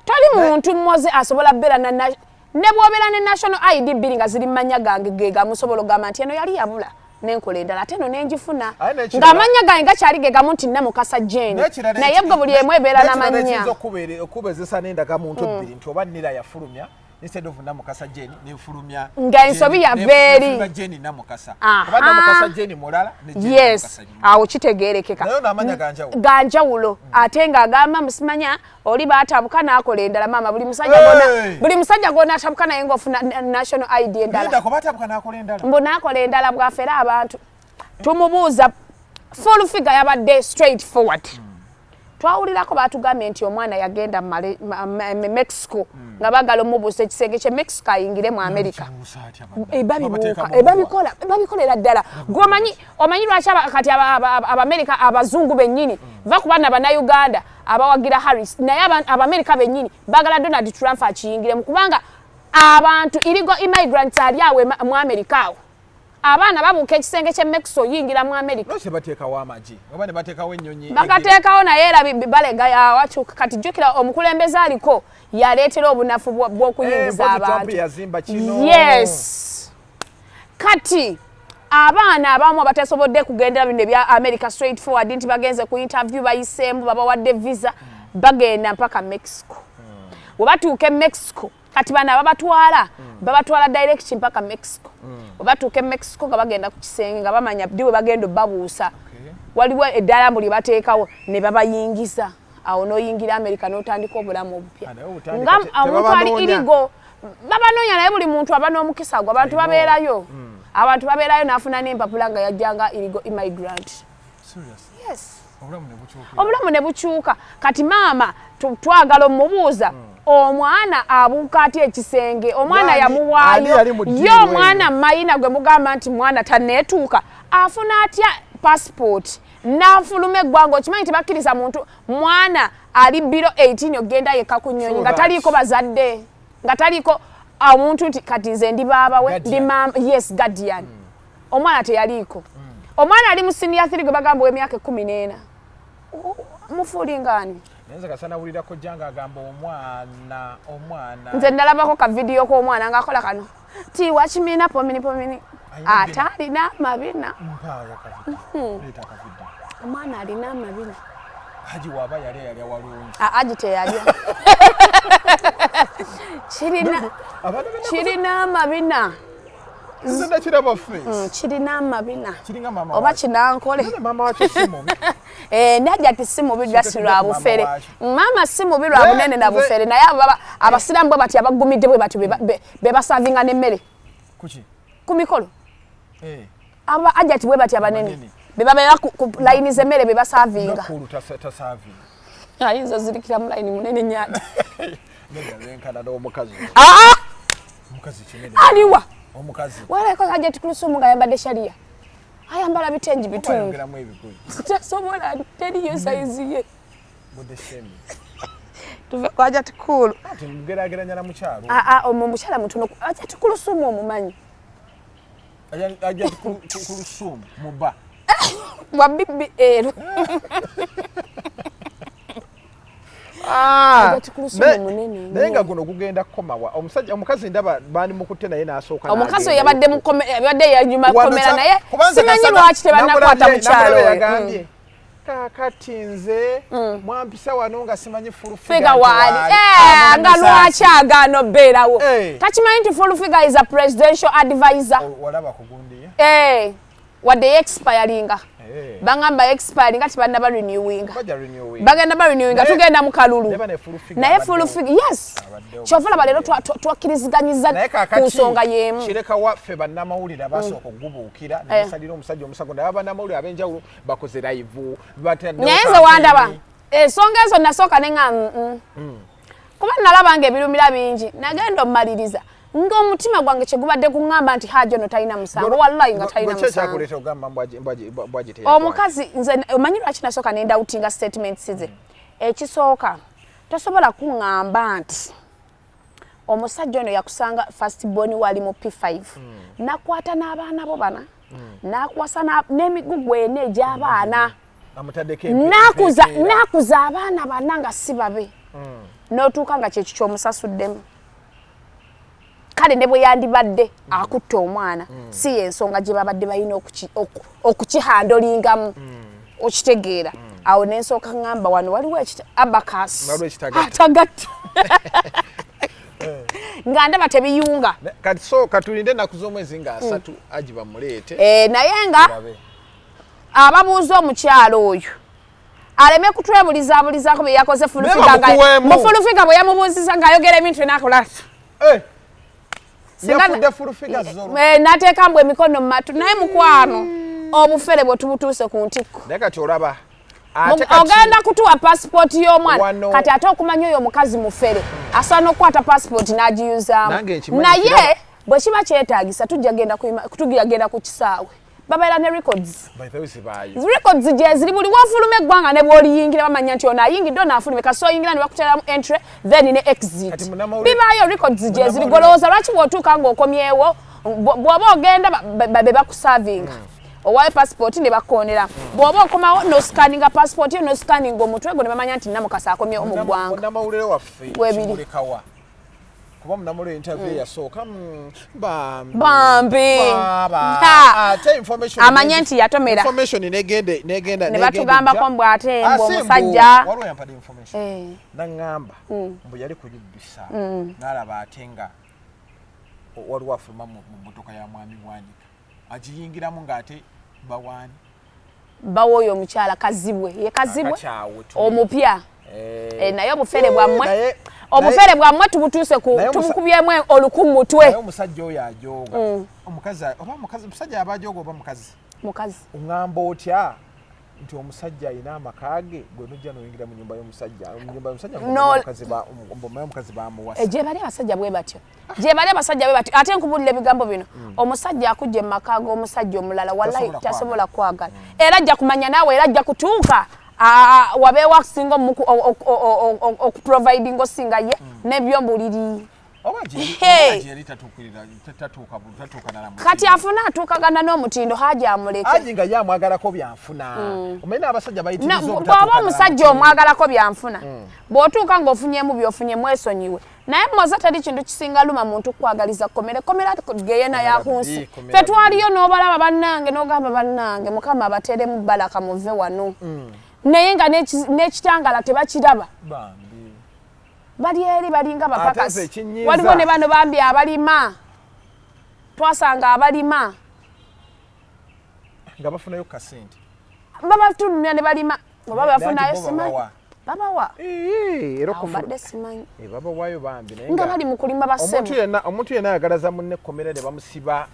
Toli muntu mmoze asobola beera ne bw'obeera ne national ID 2 nga ziri mu mannya gange ge gamusobola okugamba nti eno yali yabula nenkola endala, ate eno nenjifuna, Aye n'ekirala- ng'amannya gange gakyali ge gamu nti Namukasa Jane. N'ekirala Naye bwe buli emu ebeera n'ekirala n'amannya. ekiyinza okubezesa n'endagamuntu 2 nti oba NIRA yafulumya instead of Namukasa Jane nefulumya Nga ensobi yava eri. Nefulumya Jane Namukasa. Aha. Oba Namukasa Jane mulala ne Jane Yes. Namukasa mulala. Awo kitegeerekeka. Naye ono amanya ganjawulo. Ganjawulo, ate ng'agamba musimanya oli baatabuka n'akola endala. Maama, buli musajja Hey! buli musajja gw'onaatabuka naye ng'ofuna national ID endala. Linda, kuba atabuka n'akola endala. Mbu n'akola endala bw'afere abantu. Tumubuuza full figure yabadde straight forward. Twawulirako batugambye nti omwana yagenda mu Mexico nga baagala omubuusa ekisenge kye Mexico ayingire mu America. Kibuusa atya bannange? Babibuuka. Babateekamu Babikola, babikolera ddala. Gwe omanyi lwaki kati Abamerika, abazungu bennyini va ku baana Bannayuganda abawagira Harris, naye Abamerika bennyini baagala Donald Trump akiyingiremu, kubanga abantu illegal immigrants ali awo mu Amerika awo, abaana babuuka ekisenge ky'e Mexico oyingira mu America. Lwaki tebateekawo amagye oba ne bateekawo ennyonyi? Bagateekawo, naye era balega awakyuka. Kati jjukira omukulembeze aliko yaleetera obunafu bw'okuyingiza Eh, mpozi Trump abantu. yazimba kino. Yes, kati abaana abamu abatasobodde kugendera bino ebya America straight forward nti bagenze ku interview, bayiseemu, babawadde visa, bagenda mpaka Mexico. Bwe batuuka e Mexico, kati bano ababatwala babatwala direct mpaka Mexico. Bwe batuuka e Mexico nga bagenda ku kisenge nga bamanya ddi we bagenda obbabuusa. Waliwo eddala mbu lye bateekawo ne babayingiza awo, n'oyingira America n'otandika obulamu obupya. Ah, naye obutandika Nga omuntu ali tebabanoonya. Illegal babanoonya, naye buli muntu aba n'omukisa gwe. Abantu babeerayo, abantu babeerayo n'afuna n'empapula nga yajjanga illegal immigrant. Serious? Yes. Obulamu ne bukyukira. Obulamu ne bukyuka. Kati maama twagala omubuuza omwana abuuka atya ekisenge, omwana yamuwaayo Ani yali mu ye ddiiru omwana mayina gwe mugamba nti mwana tanneetuuka, afuna atya passport n'afuluma eggwanga? Okimanyi tebakkiriza muntu mwana ali below 18 ogenda yekka ku nnyonyi nga True that. taliiko bazadde, nga taliiko Omuntu nti kati nze ndi baaba we, ndi maama, yes, guardian. Omwana teyaliiko. Omwana ali mu senior 3 gwe bagamba ow'emyaka 14. Mufuulingaani? Naye nze kasana wulirako jjanga agamba omwana, omwana. Nze nalabako ka vidiyo k'omwana ng'akola kano ti wakimina pomini pomini, ate alina amabina. Mpaayo akavidiyo. Leeta akavidiyo. Omwana alina amabina. Haji waba yalya, yalya walungi. Haji teyalya. Kirina amabina. Nze nakiraba face. Kirina amabina. Kiringa maama Oba waakyo. kinankole. Nze maama waakyo si mubi. Naye ati si mubi lwa si lwa bufere. Maama si mubi lwa bunene na bufere. Naye abasiraamu bwe batyo abagumidde bwe batyo be basavinga n'emmere. Kuki? Ku mikolo. Aba ajati bwe batyo abanene. Abanene. Be babeera ku layini z'emmere be basavinga. Nakulu tasavinga. Ayinza ozirikira mu layini munene nnyo ati. Nedda lwenkana n'omukazi. Omukazi kinene. Aliwa? Omukazi. Walabika Hajati Kulusumu ng'ayambadde sharia. Ayambala bitengi bitundu. Ayongeramu ebigulu. Tasobola, teriyo sayizi ye. Budde shemi. Tuve ku Hajati Kulu. Ati mugeraageranya na mukyalo. Omwo omukyala mutono. Hajati Kulusumu omumanyi. Hajati Kulusumu muba. Wa BBL. Hajati Kulusumu munene. Naye nga guno gugenda kukomawa. Omusajja, omukazi ndaba bandi mukutte naye n'asooka Omukazi n'agenda. oyo yabadde mukome, yabadde yanyuma Wano komera naye kubanza simanyi kasana lwaki tebannakwata mukyalo namulabye oyo. yagambye, kaakati nze mwampisa wano nga simanyi full figure Figure nti waali. waali. Nga Amulimu lwaki saasi. agaana obbeerawo? Takimanyi nti full figure is a presidential advisor. Walaba ku gundi ye? Wadde expiringa. Bangamba expiringa tebannaba renewinga. Bajja renewinga. Bagenda ba renewinga, tugenda mu kalulu. Naye bane full figure Naye abaddewo. full figure, yes. Abaddewo. Kyova olaba leero twakkiriziganyizza Naye ku kaakati nsonga y'emu. Kireka waffe bannamawulire abasooka okugubuukira, ne basalira omusajja omusango, naye bannamawulire ab'enjawulo bakoze live, bataddewo Naye nze campaign. wandaba ensonga ezo nasooka ne nga, Kuba nalaba ng'ebirumira bingi, nagenda ommaliriza ng'omutima gwange kye gubadde kuŋŋamba nti Haji ono talina musango, wallahi nga talina Gwe ki musango. ekyakuleetera okugamba mbwaji teyakwata? Omukazi, nze omanyi lwaki nasooka ne ndawutinga statements ze? Ekisooka, tosobola kuŋŋamba nti omusajja ono yakusanga first born wali mu P5. Nakwata n'abaana bo bana. Nakwasa n'emigugu ena egy'abaana. Amutaddeko empeera. Nakuza abaana bana nga si babe. N'otuuka nga kyekyo ky'omusasuddemu. Kale ne bwe yandibadde akutte omwana, si y'ensonga gye babadde balina okukihandolingamu. Okitegeera. Awo ne nsooka ŋŋamba wano waliwo abacus. Waliwo ekitagatta. Atagatta. Nga ndaba tebiyunga. Kati so katulinde ennaku z'omwezi nga 3 Haji bamuleete. Naye nga Tulabe. ababuuza omukyalo oyo aleme kutwebulizaabulizaako bye yakoze full Naye figure nga bamukuweemu. mu full figure bwe yamubuuzizza ng'ayogera ebintu n'akola ati. Singa Yafudde full figure zolo. N'ateeka mbu emikono mu matu, naye mukwano obufere bwe tubutuuse ku ntikko. Naye kati olaba, ate kati Ogenda kutuwa passport y'omwana. Wano Kati ate okumanya oyo omukazi mufere asobola n'okukwata passport n'agiyuzaamu. Nange nkimanyi Naye kiraba. bwe kiba kyetaagisa tujja genda ku kisaawe. Babeera ne records. By the way, zibaayo. Records gye ziri buli wafuluma eggwanga ne bw'oliyingira bamanya nti ono ayingidde, ono afulumye. Kasita oyingira ne bakuteramu entry then ne exit. Kati munnamawulire Bibaayo records gye ziri. Munnamawulire Golowooza lwaki bw'otuuka ng'okomyewo, bw'oba ogenda be bakusavinga. Owaayo passport ne bakoonera. Bw'oba okomawo n'oscanninga passport yo, n'oscanninga omutwe gwo ne bamanya nti Namukasa akomyewo mu ggwanga. Munnamawulire waffe Webiri. Kimulekawa. Kuba munnamawulire interview eyasooka, bambi. Bambi. Baaba. Ha. Ate information Amanye nti yatomera. Information negenda, Ne negenda batugambako ejja. mbu ate mbu Si mbu, omusajja. waliwo yampadde information. N'aŋŋamba mbu yali ku UBSA, n'alaba ate nga waliwo afuluma mu mmotoka ya mwami Bwanika. Agiyingiramu ng'ate bawaani. Bawa oyo omukyala Kazibwe. Ye Kazibwe Akakyawe tuli. omupya. Naye obufere bwammwe, obufere bwammwe tubutuuse ku, tubukubyemu oluku mu mutwe. Naye omusajja oyo ajooga. Omukazi oba mukazi, omusajja aba ajooga oba mukazi? Mukazi. Oŋŋamba otya nti omusajja alina amaka ge, gwe nojja n'oyingira mu nnyumba y'omusajja, mu nnyumba y'omusajja No. ng'omukazi omukazi bamuwasa. Gye bali abasajja bwe batyo. Gye bali abasajja bwe batyo. Ate nkubuulira ebigambo bino. Omusajja akujja mu maka g'omusajja omulala, wallahi Tasobola tasobola kwagala. Era ajja kumanya naawe, era ajja kutuuka. Wabeewo akusinga okuprovidinga osinga ye n'ebyomubuliri. Kati afuna atuukagana n'omutindo, Haji amuleke. Haji nga ye amwagalako byanfuna. Omanyi n'abasajja bayitiriza Bw'oba omusajja omwagalako byanfuna, bw'otuuka ng'ofunyemu by'ofunye, mwesonyiwe. Naye moza, teri kintu kisinga luma muntu kukwagaliza kkomera. Ekkomera geyena ya ku nsi. Ffe twaliyo n'obalaba bannange, n'ogamba, "Bannange, Mukama abateeremu balaka, muve wano." Naye nga n'ekitangala tebakiraba. Bambi. Bali eri balinga Ate nze bapakasi. ekinyiiza- Waliwo ne bano bambi abalima, twasanga abalima. Nga bafunayo kasente. Babatulumya ne balima oba bafunayo. Bo Simanyi. babawa. Babawa. Era Awo mbadde simanyi. Babawayo bambi, naye Nga bali mu kulima basebo. Omuntu yenna ayagalaza munne ekkomera ne bamusiba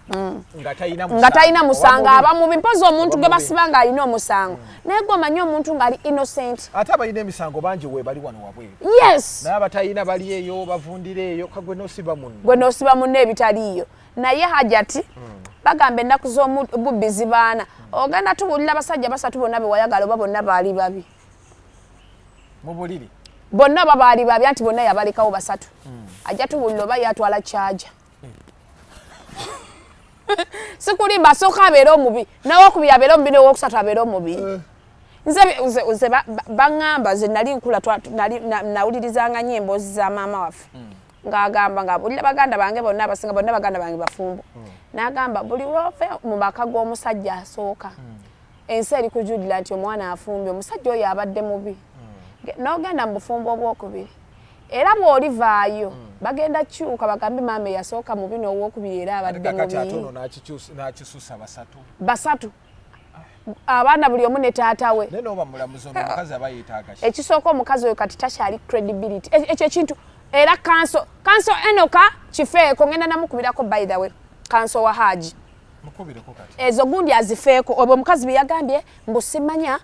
nga talina Nga talina musango, oba mubi. Aba mubi. Mpozi omuntu Oba gwe mubi. basiba ng'alina omusango. Naye gwe omanyi omuntu ng'ali innocent. Ate abalina emisango bangi weebali wano wabweru. Naye abatalina bali eyo, bavundira eyo. Kagwe nosiba munno. Gwe n'osiba munno ebitaliiyo. Naye Hajati, bagamba ennaku z'omubbi zibaana. Ogenda tuwulira abasajja basatu bonna be wayagala, oba bonna baali babi? Mu buliri. Bonna oba baali babi? Anti bonna yabalekawo basatu. Ajja tuwulira oba yatwala kyaja. Sikulimba, asooka abeere omubi, n'owokubiri abeere omubi, n'owokusatu abeere omubi. Nze baŋŋamba, nze nali nkula nawulirizanga nnyo emboozi za maama waffe ng'agamba, ng'abuulira baganda bange bonna abasinga, bonna baganda bange bafumbo, n'agamba buli lwove mu maka g'omusajja asooka, ensi eri kujulira nti omwana afumbye, omusajja oyo abadde mubi. N'ogenda mu bufumbo obwokubiri, era bw'olivaayo bagenda kyuka bagambe maama eyasooka mubi n'owokubiri era Ate abadde kakati ate mubi. ono n'akisusa basatu. Basatu abaana, buli omu ne taata we. Naye nooba mulamuzi, ono omukazi aba yeetaaga ki? Ekisooka, omukazi oyo kati takyali credibility. Ekyo ekintu era counsel Enoka kifeeko, ngenda namukubirako. By the way, counsel wa Haji. Mukubireko kati. Ezo gundi azifeeko. Obwo omukazi bye yagambye mbu simanya,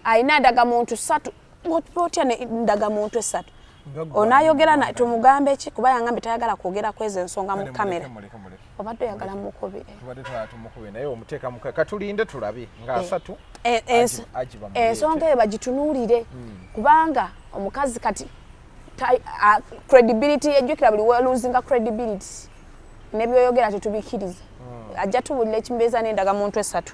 alina ndagamuntu ssatu. Otya ne ndagamuntu esatu? Nga gwe Onaayogera ani? Tumugambe ki? Kuba yangambye tayagala kwogera ku ezo ensonga mu Kale kamera. muleke, muleke, muleke. Obadde oyagala mukubire? Tubadde twala tumukube, naye omuteeka muka katulinde tulabe nga asatu. Aji bamuleete. Ensonga eyo bagitunuulire, kubanga omukazi kati credibility, ejjukira buli welosinga credibility nebyoyogera tetubikiriza. Ajja tuwulira ekimbeeza n'endagamuntu esatu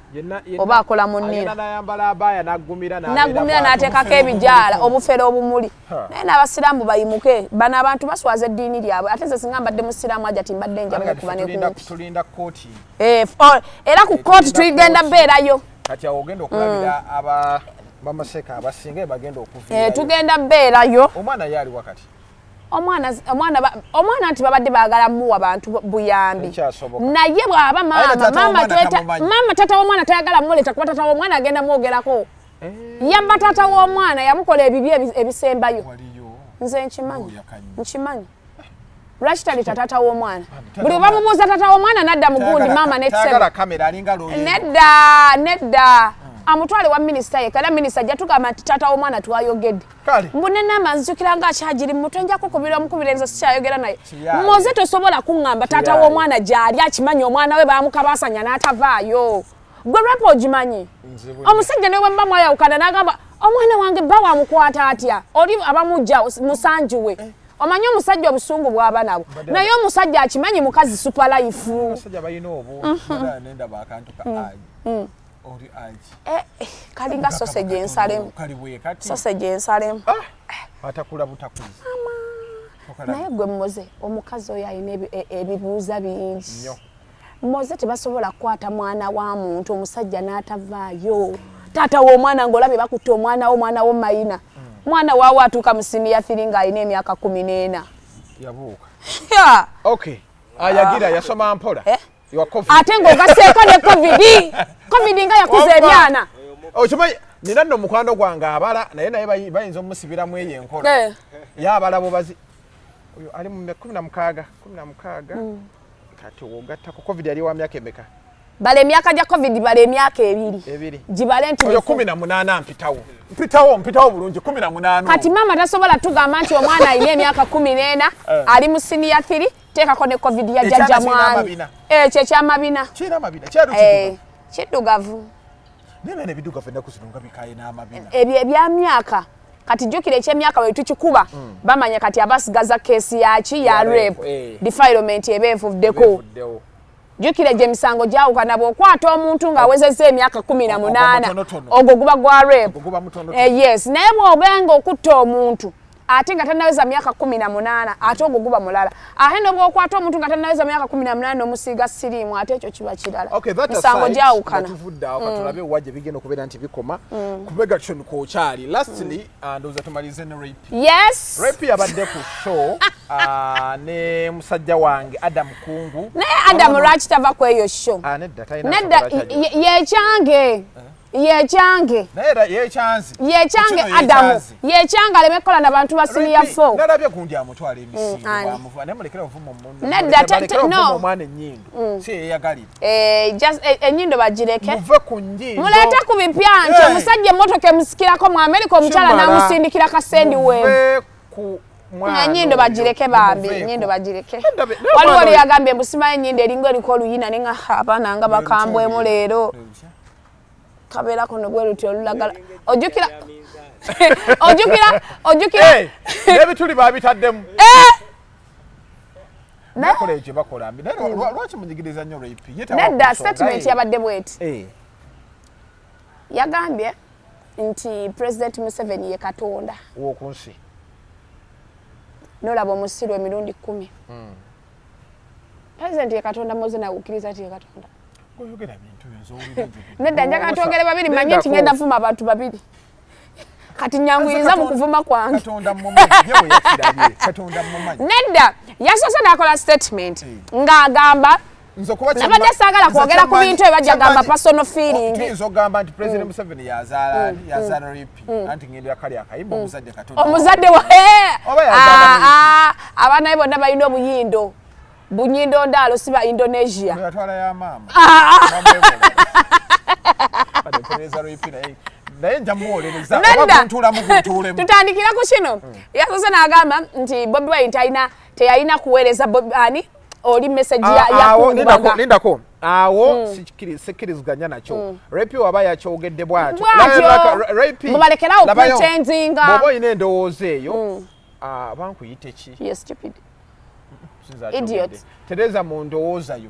oba akola mu Agenda nnira. n'ayambala abaya n'aggumira n'abeera Nagumira bw'atyo. n'ateekako ebijaala, obufere obumuli. Ha. Naye n'abasiraamu bayimuke, bano abantu baswaza eddiini lyabwe. Ate nze singa mbadde musiraamu, aja ti mbadde Ate njamu kati okuba ffe tulinda- nekumpi. Tulinda kooti. Oh, era ku kooti Tulinda tugenda kooti. beerayo. Kati awo ogenda okulabira aba bamaseka abasinga bagenda okuviirayo. Tugenda beerayo. Omwana ye ali wakati. Omwana nti babadde baagala muwa bantu buyambi. Tekyasoboka. Naye bw'aba Aye maama taata maama w'omwana tamumanyi. Maama tata w'omwana tayagala muleeta, kuba tata w'omwana agenda mwogerako. Yabba tata w'omwana, yamukola ebibi ebisembayo. Waliyo. Nze nkimanyi. Oyo yakanyi. Nkimanyi lwaki taleeta taata w'omwana. Tata Buli w'omwana- bamubuuza tata w'omwana nadda mu gundi Tayagala maama tayagala n'ekisebo. kamera, alinga looya. Nedda, nedda, amutwale wa minisita yekka, era minisita ajja tugamba nti taata w'omwana twayogedde. Kale. Mbu nenamba nzijukira nga akyagiri mu mutwe, nja kukubira omukubira, nze sikyayogera naye. Kiyaaye. Moze, tosobola kuŋŋamba taata Kiyaaye. w'omwana gy'ali akimanyi omwana we bamukabaasanya n'atavaayo. Gwe lwapa ogimanyi? Nzibu nnyo. Omusajja ne bwe muba mwayawukana n'agamba omwana wange bba wamukwata atya, oli abamugja musanjuwe. Omanyi omusajja obusungu bw'aba nabwo, naye omusajja akimanyi mukazi super life. Abasajja balina obu nendaba akantu ka aji oli aji. Eh, eh, kalinga sausage ensalemu. Kali bwe kati. Sausage ensalemu. Atakula butakuzi. Naye gwe Moze, omukazi oyo alina ebibuuza bingi. Nnyo. Moze, tebasobola kukwata mwana wa muntu, omusajja n'atavaayo, taata w'omwana ng'olabye bakutte omwana wo, omwana wo mayina, mwana waawe atuuka mu senior three ng'alina emyaka 14. Yabuuka. Ya! Okay, ayagira yasoma mpola. Eh? Your COVID. Ate ng'ogaseeko ne COVID, COVID nga yakuza Wamma. ebyana. Okimanyi nina nno mukwano gwange abala, naye bayinza omusibiramu eyo enkola. Ye abala bubazi, oyo ali mu 16, 16. Kati wogattako COVID, ali wa myaka emeka? Bala emyaka gya COVID, bala emyaka 2. 2. Gibale nti Oyo 18, mpitawo, mpitawo, mpitawo bulungi, 18. Kati maama tasobola tugamba nti omwana alina emyaka 14, ali mu senior three, teekako ne COVID ya Ekyana jjajja kirina mwami. amabina. Ekyo ekyamabina. Kirina amabina, kyalo Eh, kiddugavu. Kiddugavu. Naye byana ebiddugavu ennaku zino nga bikaye n'amabina. Ebyo ebyamyaka. Kati jjukira ekyemyaka bwe tukikuba, bamanya kati abasigaza case yaki? Ya rape. Defilement eba evuddeko. Evuddewo. Jjukira gye emisango gyawukana. Bw'okwata omuntu ng'awezezza emyaka 18, Mutonotono. ogwo guba gwa rape. Ogwo guba mutonotono. Yes, naye bw'obenga okutta omuntu ate nga tannaweza myaka 18, ate ogwo guba mulala. Ate ne bw'okwata omuntu nga tannaweza myaka 18 n'omusiiga siriimu, ate ekyo kiba kirala. Okay, that Misango aside, gyawukana. nga tuvudde awo, katulabe wa gye bigenda okubeera nti bikoma ku Megatron kwokyali. Lastly, ndowooza tumalize ne Rape. Yes. Rape yabadde ku show ne musajja wange Adam Kungu. Naye Adamu lwaki tava ku eyo show? Ah, nedda, talina Nedda, nsonga lwaki ajja. Yekyange, yekyange. Naye era yekyanzi. Yekyange. Kino Adamu yekyanzi. yekyange, aleme kukola nabantu ba senior four. Nalabye gundi amutwala emisinde. Ani? Bwamuva naye mulekere ovuma omuntu. Nedda, no. Omwana ennyindo si yeyagalira. Eh, just ennyindo bagireke. Muve ku nnyindo. Muleete ku bipya nti omusajja emmotoka emusikirako mu Amerika, omukyala Kimala. n'amusindikira ka Sendwave. Muve ku mwana Enyindo oyo. bagireke bambi. Muveeko. Enyindo bagireke. Naye Waliwo omwana oli oyo- yagambye mbu simanyi enyindo eringa eriko oluyina, ne nga abaana nga bakambwemu leero, kabeerako no bwe luti olulagala. Ojjukira, ojjukira, ojjukira. Eh, n'ebituli babitaddemu. Eh! Bakola ekyo bakola mbi, naye lwaki munyigiriza nnyo Rape? Ye tawa Nedda, ku nsonga statement ye. yabadde bweti. Yagambye nti President Museveni ye Katonda. W'oku nsi. Nolaba omusiru emirundi 10. President ye Katonda. Moze nawe okkiriza nti ye Katonda? Oyogera bintu byo, nze owulira enjogera. Nedda, njagala twogere babiri, manye nti Lindako. ngenda vuma abantu babiri. Kati nyanguyiriza mu kuvuma kwange. Katonda mumanyi, ye bwe yakirabye Katonda mumanyi. Nedda, yasoose n'akola statement ng'agamba Nze kuba nabadde saagala nze kwogera ku bintu ebyo, bajja gamba personal feeling. Tuyinza okugamba nti President Museveni yazaala ani? Yazaala Rape, anti ngendera kali akayimba, omuzadde Katonda. Omuzadde wa Oba yazaala Ah, ah, abaana be bonna balina obuyindo, bunyindo ndaalo, si ba Indonesia. Oyo yatwala ya maama. Ah, ah. Bamwegola. Kale mpolereza Rape, naye nja muwolereza oba Nedda. guntuulamu guntuulemu. Tutandikira ku kino. Yasoose n'agamba nti Bobi Wine talina, teyalina kuweereza ani oli message ya Awo lindako. yakungubaga. Lindako awo, sikkiriziganya nakyo. Rape waba yakyogedde bwatyo. Bw'atyo. Rape, Mubalekerawo labayo, pretendinga. bw'oba olina endowooza eyo, bankuyite ki? Yes, stupid. Sinza Idiot. akyogedde. Tereza mu ndowooza yo.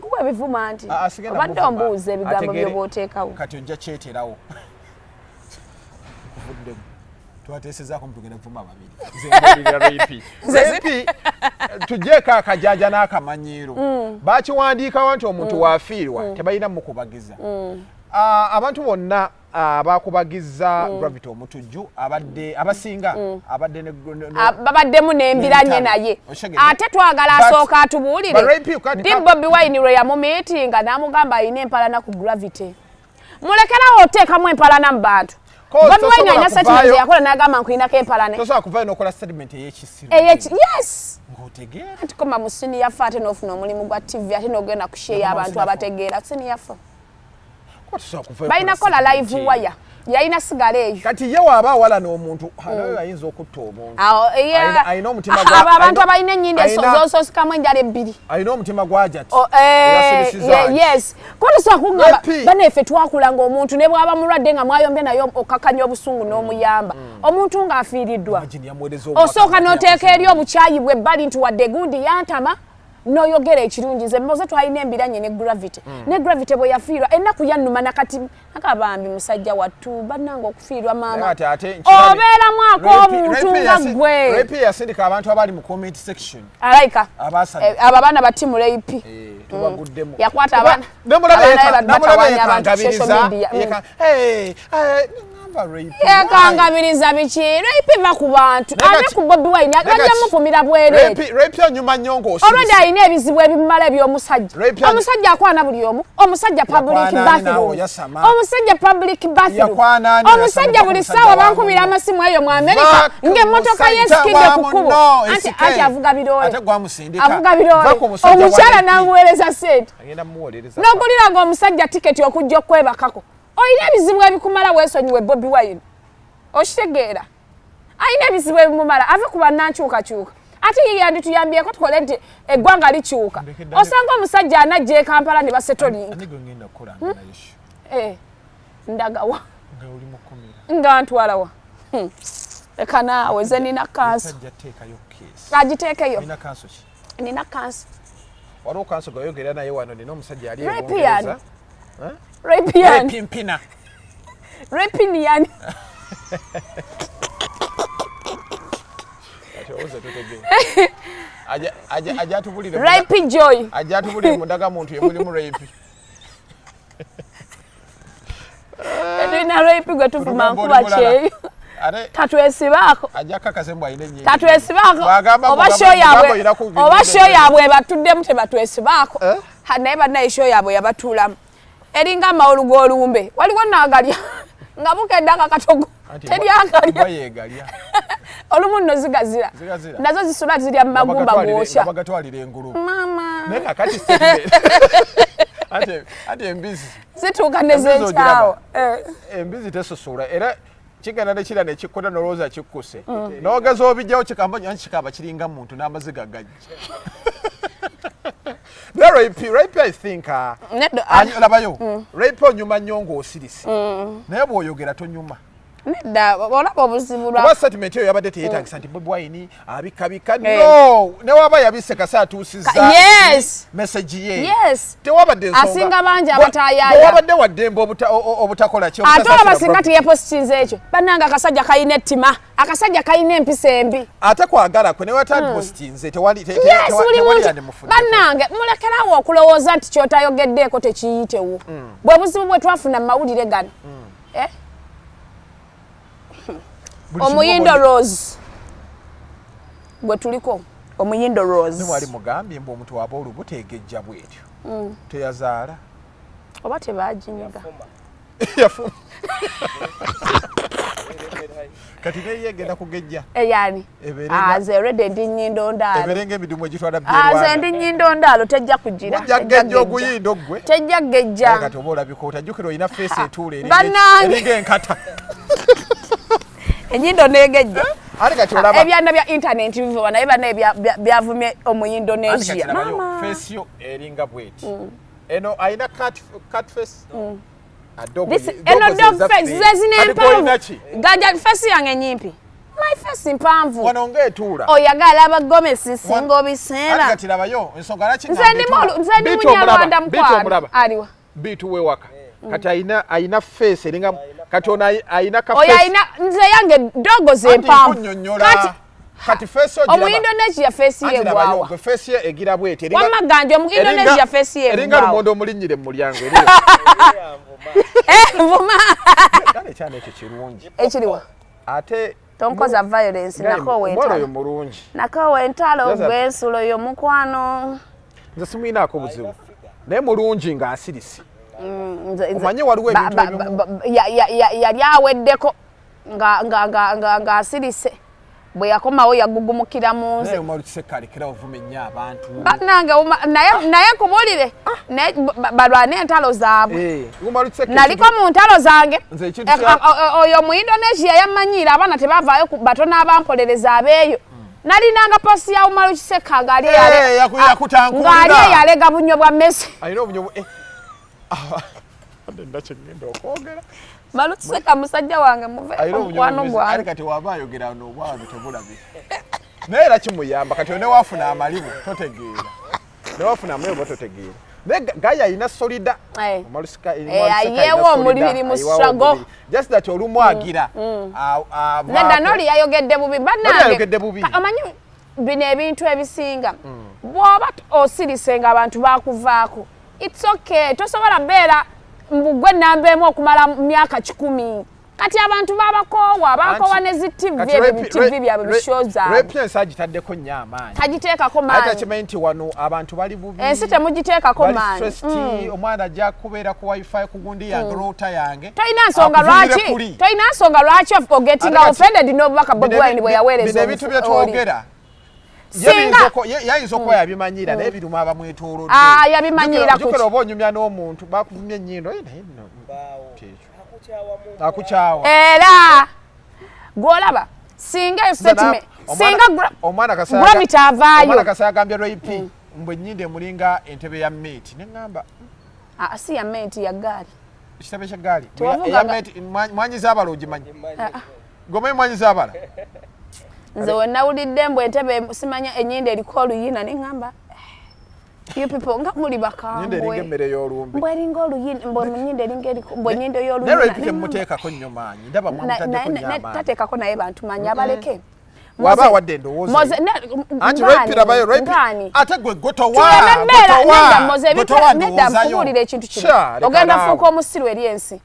Kuba ebivuma nti Ah, ah, sigenda obadde muvuma. ombuuza ebigambo byoba oteekawo. Kati ojja kyeterawo kuvuddemu. Twateesezaako mutugenda kuvuma babiri. Nze mbuulirira Rape. Rape, tuggyeeko akajanja n'akamanyiiro. Bakiwandiikawo nti omuntu waafiirwa tebalina mukubagiza. Ah, abantu bonna abakubagiza Gravity Omutujju abadde abasinga abadde Ah, babaddemu n'embiranye n'entalo. naye. Oshegedde? Ate twagala asooka atubuulire But Rape, ddi Bobi Wine lwe yamumiitinga n'amugamba alina empalana ku Gravity. Mulekerawo oteekamu empalana mu bantu. Cause Bobi Wine tosobola alina statement yakola n'agamba nkulinako empalana. Tosobola kuvayo n'okola statement ey'ekisiru Eyeki, yes. ng'otegeera. Ati koma mu senior four, ate n'ofuna omulimu gwa TV, ate n'ogenda kusheya Nokoma mu abantu senior four. abategeera senior four. Kuba tosobola kuvayo Balina kukola kola statement live eyo. wire yalina sigala eyo. Kati ye waaba awalana omuntu, naye ayinza okutta omuntu. Awo, Alina omutima abo abantu abalina ennyindo zososikamu enjala ebbiri. Alina omutima gwa jati. Oh, yes, kuba tosobola kuŋŋamba. Rape. Banaffe twakula ng'omuntu ne bw'aba mulwadde nga mwayombye naye okakanya obusungu n'omuyamba. Omuntu ng'afiiriddwa, osooka n'oteeka eri obukyayi bwe ebbali nti wadde gundi yantama, n'oyogera ekirungi. Nze mboze twalina embiranye ne Gravity, ne Gravity bwe yafiirwa ennaku yannuma nakati akabambi musajja wattu bannanga okufiirwa maama obeeramu ak'obuntu nga ggwe. Rape yasindika abantu abali mu comment section. Alayika Abasanyufu. Abo abaana ba team Rape. Tubaguddemu. Yakwata abaana abaana be batawaanya abantu ku social media. Yekangabiriza biki? Rape va ku bantu, Naye ave ku Bobi Wine, bajja mupumira bwereere. Rape anyuma nnyo ng'osirise. Olwedde alina ebizibu ebimumala eby'omusajja. Rape Omusajja akwana buli omu, omusajja public Yakwana ani bathroom. naawe oyasama? Omusajja public bathroom. Yakwana ani Omusajja oyasama? buli Musajja ssaawa wa bankubira munno. amasimu eyo mu Amerika Va ku ng'emmotoka musajja yesikidde wa ku kkubo. munno, Anti esike. anti avuga biroole. Ate gwamusindika. Avuga Va biroole. ku musajja wa Omukyala Rape. n'amuweereza ssente. Agenda mumuwolereza. N'oguliranga omusajja tiketi okujja okwebakako. Olina ebizibu ebikumala, weesonyiwe Bobi Wine. Okitegeera? Alina ebizibu ebimumala, ave ku bannankyukakyuka. Ate ye yandituyambyeko tukole nti eggwanga likyuka. Ndeke ddala. Osanga omusajja anajja e Kampala ne basetolinga. Ani gwe ngenda kukolanga naye sho? Eh, ndagawa? Nga oli mukomera. Nga ntwalawa? Leka naawe, nze nina kanso. Sajja teekayo case. Agiteekeyo. Nina kanso ki? Nina kanso. Waliwo kanso gayogera naye wano nina omusajja ali Rape ebungereza. yani. Rapian. Pimpina. Rapinian. Kati owuze totegeera. Ajja atubulire Rape joy. Ajja atubulire mu ndagamuntu ye mulimu rape. Tulina rape gwe tuvuma Olugamba nkuba oli mulala. kyeyo. Ate Tatwesibaako. ajja kakase mbu alina ennyingi. Tatwesibaako. Bw'agamba Oba mbu show ogamba yaabwe olina ku oba show yaabwe ebatuddemu tebatwesibaako. Eh? Ha, naye bannaye show yaabwe yabatuulamu. Eringa amawolu g'olumbe. Waliwo naagalya nga bukedde akakatogo. Anti Teri embwa agalya. yeegalya. Olumu nno zigazira. Zigazira. Nazo zisula zirya mu magumba gookya. Nga bagatwalira engulu. Maama. Naye kakati statement. Ate embizi. Zituuka ne Embizi zeekyawa. ogiraba? Eh. Embizi tesusuula era kigenda ne kira ne kikkoda n'olowooza kikkuse. N'ogeza obijjawo kikamba nti kikaba kiringa muntu n'amaziga gajja. Naye rape I think Nedda, labayo rape onyuma nnyo ng'osirise. Naye bw'oyogera tonyuma. Nedda, olaba obuzibu lwa Kuba statement eyo yabadde teyeetagisa nti Bobi Wine abikabika. Eh. No, ne waba yabisse kasa atuusizza Yes. message ye. Yes. Tewabadde nsonga. Asinga bangi abataayaaya. Bwe wabadde waddembe obutakola ki Ate olaba obutasasira singa gravity. teyepositinze ekyo, bannange akasajja kalina ettima, akasajja kalina empisa embi. Ate kwagala kwe ne watapositinze tewali Yes, buli tewali muntu yandimufuddeko. bannange mulekerawo okulowooza nti kyotayogeddeeko tekiyitewo. Bwe buzibu bwe twafuna mu mawulire gano. Eh? Buli kimu Omuyindo obonye- Rose gwe tuliko, Omuyindo Rose. Ne wali mugambye mbu omuntu waba olubuto egejja bwetyo. Teyazaala. Oba tebaginyiga. Yafuma. Kati naye egenda kugejja. Eyani? Ebeere nga- Ah, nze already ndi nnyindo ndaalo. Ebeere ng'emidumu egitwala Ah, nze byerwanda. ndi nnyindo ndaalo, tejja kugira. Ojja Tejja kugejja gejja. oguyindo ggwe. Tejja gejja. Kati oba olabika otajjukira olina feesi etuula Bannange. eringa enkata. Ennyindo n'egejja. Ate kati olaba Ebyana bya internet bivuba naye bannaye byavumye Ate kati Omuindonesia. labayo, Maama. feesi yo eringa bweti. Eno alina cat face. Ah, dog Eno ze dog zaffe. face ze zino Kati gw'olina empanvu. ki? Ganja face yange nyimpi. My face mpanvu. Wano ng'etuula. Oyagala abagomesi singa Ate obiseera. kati labayo ensonga lwaki Nze ngamba ndi etuula. nze ndi Biitu omulaba, Munyarwanda Biitu mukwano. omulaba. Aliwa. Biitu wewaka. Kati alina face eringa kati ono alina ka Oyo face. alina nze yange dogo ze Anti mpanvu. nkunnyonnyola. Kati Kati face ogiraba. Omuindonesia face ye Anti labayo, egwawa. gwe face ye egira bweti. Eringa- Wamma ganja Omuindonesia face ye Eringa egwawa. lumonde omulinnyire mu mulyango. Eringa. Eh, nvuma. Kale ekyana ekyo kirungi. Ekiriwa. Ate Tonkoza violence Gaye, nakoowa omuwala oyo entalo. mulungi. Nakoowa entalo Yaza- gwe ensulo y'omukwano. Nze simuyinaako buzibu. Naye mulungi ng'asirise. Omanyi waliwo ebintu ebimu- Yali aweddeko ng'asirise bwe yakomawo yagugumukira mu nze. Naye Umaru Kisekka alekera ovuma ennyo abantu. Bannange naye nkubulire naye balwane entalo zaabwe. Eh, Umaru Kisekka Naliko mu ntalo zange. Nze ekintu kya- Oyo mu Indonesia yammanyiira abaana tebavaayo batono abampolereza abeeyo. Nalinanga posi ya Umaru Kisekka ng'ali Eh, yakutankuulira. ng'ali eyalega bunyo bwa mmese. Alina obunyo ah, ate nda kye ngenda okwogera. Umaru Kisekka musajja wange muve Alina obunyo omukwano bwa mmese. Ate gwange. kati waba ayogera n'obwano tebulabika. Naye era kimuyamba kati ne wafuna amalibu totegeera. Ne wafuna amalibu totegeera. Naye Gaye alina solida. Eh. Umaru Kisekka Eh, alina ayeewo solida, omuliri mu ayiwawo struggle. omubiri. Just that olumu agira. Nedda n'oli yayogedde bubi bannange. Yayogedde bubi. Omanyi bino ebintu ebisinga bw'oba osirise nga abantu bakuvaako it's okay, tosobola beera mbugwe ennamba emu okumala myaka 100. Kati abantu babakoowa, bakoowa ne zi TV, ebyo bi TV byabwe bishow zaabwe. Rape ensi agitaddeko nnyo amaanyi. Tagiteekako Ate maanyi. akimanyi nti wano abantu bali bubi. Ensi temugiteekako Bali maanyi. stressed, omwana ajja kubeera ku wifi ku gundi yange router yange. Tolina nsonga Akuvumire lwaki, kuli. tolina nsonga lwaki ogetinga Ate kati- offended n'obubaka Bobi Bino Wine bwe yaweereza bino ebintu bye oli. twogera. Singa- Yayinza okuba yabimanyira naye biruma abamwetoolodde. Ah, yabimanyiira ku Jjukira ki? oba onyumya n'omuntu bakuvumye ennyindo naye nno kyekyo. Akukyawa. Era gw'olaba singa eyo statement singa Omwana Gravity avaayo. Omwana kasaya agambye rape mbwe ennyindo emulinga entebe ya mate ne ŋŋamba Ah, si ya mate, ya ggaali. Ekitebe ky'eggaali. Tewavuga Eya mate mwanyiza abala ogimanyi. Goma emwanyi zabala. Nze wenawulidde mbu entebe simanya enyindo eriko oluyina neŋŋamba, "You people nga muli bakambwe." Eringa emmere y'olumbe. Mbu eringa oluyina, mbu enyindo eringa eriko, mbu enyindo y'oluyina. Naye lwaki temuteekako nnyo maanyi? Ndaba mwamutaddeko nnyo amaanyi. Tateekako, naye bantu manyi abaleke. Waba awadde endowooza anti lwepirabayo ate gwe gotowa. Nedda, nkubuulira ekintu kino, ogenda fuuka omusiru eri ensi.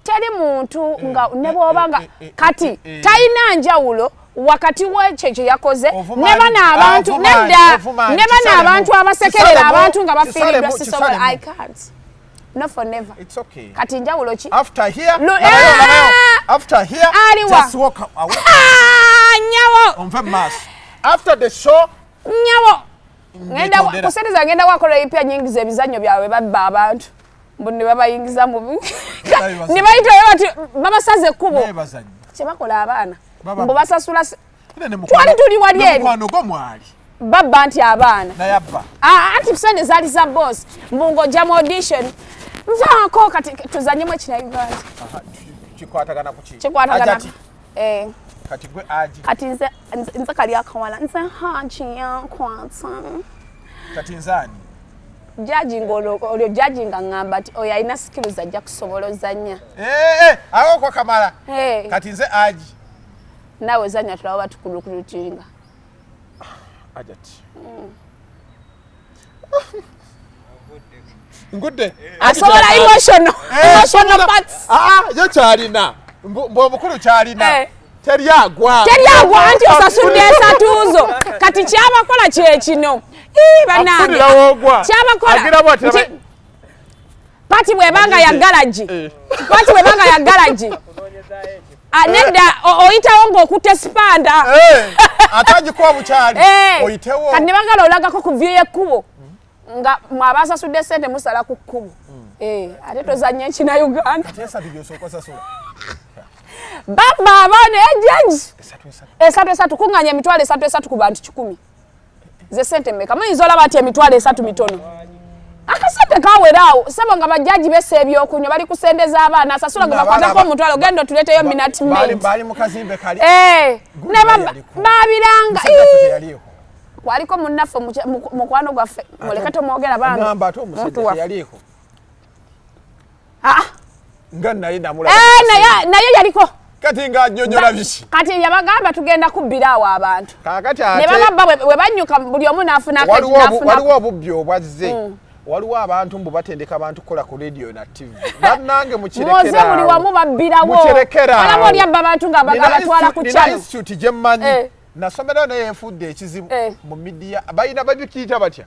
Teri muntu nga ne bw'oba nga kati talina njawulo wakati w'ekyo kye yakoze ne bano abantu. Nedda, ne bano abantu abasekerera abantu nga bafiiriddwa, sisobola. I can't, no, for never. It's okay. Kati njawulo ki? After here, after here, Aliwa? just walk away. Nyawo. Onve maaso. After the show, Nyawo. Ngenda ku sente zange, ngenda wakola ipya nyingiza ebizannyo byabwe babba abantu. Mbu ne babayingiza mu ne bayitayo bati babasaze ekkubo. Kye bakola abaana. Mbu basasula twali tuli wali eri. Mukwano gwo mwali. Babba nti abaana. Naye abba. Ah, anti sente zaali za boss. Mbu ng'ojja mu audition. Nvaako, kati tuzannyemu ekina Uganda. Kikwatagana ku ki? Kikwatagana. Eh. Kati gwe aji. Kati nze kali akawala. Nze Haji yankwata. Kati nzani? Jaji ng'olwo olyo jaji nga ŋŋamba nti oyo alina skills, ajja kusobola ozannya. Eh eh, awo kwa kamala. Hey. Kati nze aji. Naawe zanya tulaba batukulukutinga. Ajati. Ngudde. Asobola emotional parts. Ah, yo kyalina. Mbu omukulu kyalina. Teri agwa. Teri agwa anti osasudde esatuuzo. Kati kyabakola kyekino. Bannange. Kyabakola. Pati bw'ebanga ya garagi. Pati bw'ebanga ya garagi. Nedda, oyitawo ng'okutte sipanda. Ate agikuwa bukyali. Oyitewo. Kati ne bagala olagako ku view y'ekkubo. Nga mwe abasasudde ssente musala ku kkubo. Ate tozannya ekina Uganda. Kati esatu gy'osooka osasula. Babba abaana ejaji. Esatu esatu. Esatu esatu, kuŋŋaanya 30,000 ku bantu 100. Ze ssente mmeka? Muyinza olaba nti 30,000 mitono. Akasente kaweraawo sebo, nga bajjaji bessa ebyokunywa, bali ku sente z'abaana, asasula gwe bakwatako 10, genda otuleeteyo minute maid. Bali mu kazimbe kali. Babiranga kwaliko munnaffe, mukwano gwaffe, muleke tomwogera. Bangamba ate omusajja teyaliiko. Nga naye namulaba. Naye yaliko. Kati nga annyonnyola biki? Kati yabagamba tugenda kubbira awo abantu. Kaakati ne bababba, bwe banyuka buli omu n'afuna. Waliwo obubbi obwazze. Waliwo abantu mbu batendeka abantu kukola ku radio na TV. Bannange, mukirekeraawo. Buli wamu babbirawo. Olaba oli abba abantu nga abatwala ku kyalo. Institute gye mmanyi nasomerayo, naye enfudde ekizibu mu media. Balina babikiyita batya?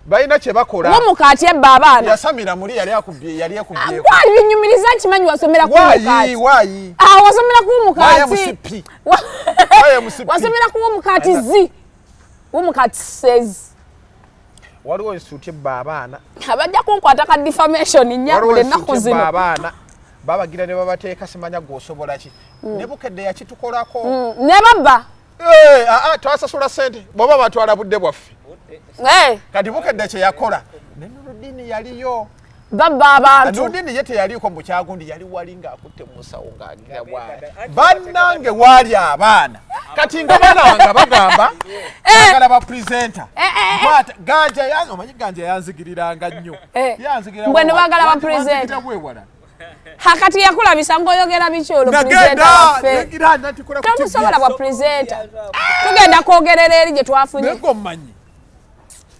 Balina kye bakola. Mumukaati ebba abaana. Yasamira muli yali akubye, yali ekubye. Kwali binyumiriza, nkimanyi wasomera ku Mukaati. Waayi. Ah, wasomera ku Mukaati. Wasomera ku Mukaati zi. Umukaati says. Waliwo institute ebba abaana. Abajja kunkwata ka defamation nnyabula ennaku zino. Abaana babagira ne babateeka simanya gw'osobola ki. Ne Bukedde yakitukolako. Ne babba. Twasasula ssente bw'oba batwala budde bwaffe. Kati Bukedde kye yakola ne Nurudini yaliyo. Babba abantu. Nurudini ye teyaliiko mu kyagundi, yali wali ng'akutte musawo ng'agira bwali. Bannange, waali abaana kati nga baana nga bagamba agala ba presenter. Ganja yange, omanyi Ganja yanzigiriranga nnyo. Yanzigira. Mbweno baagala ba presenter. Hakati yakulabisa ng'oyogera biki olwo presenter waffe. Tomusobola bwa presenter. Tugenda kwogerera eri gye twafunye. Naye mmanyi.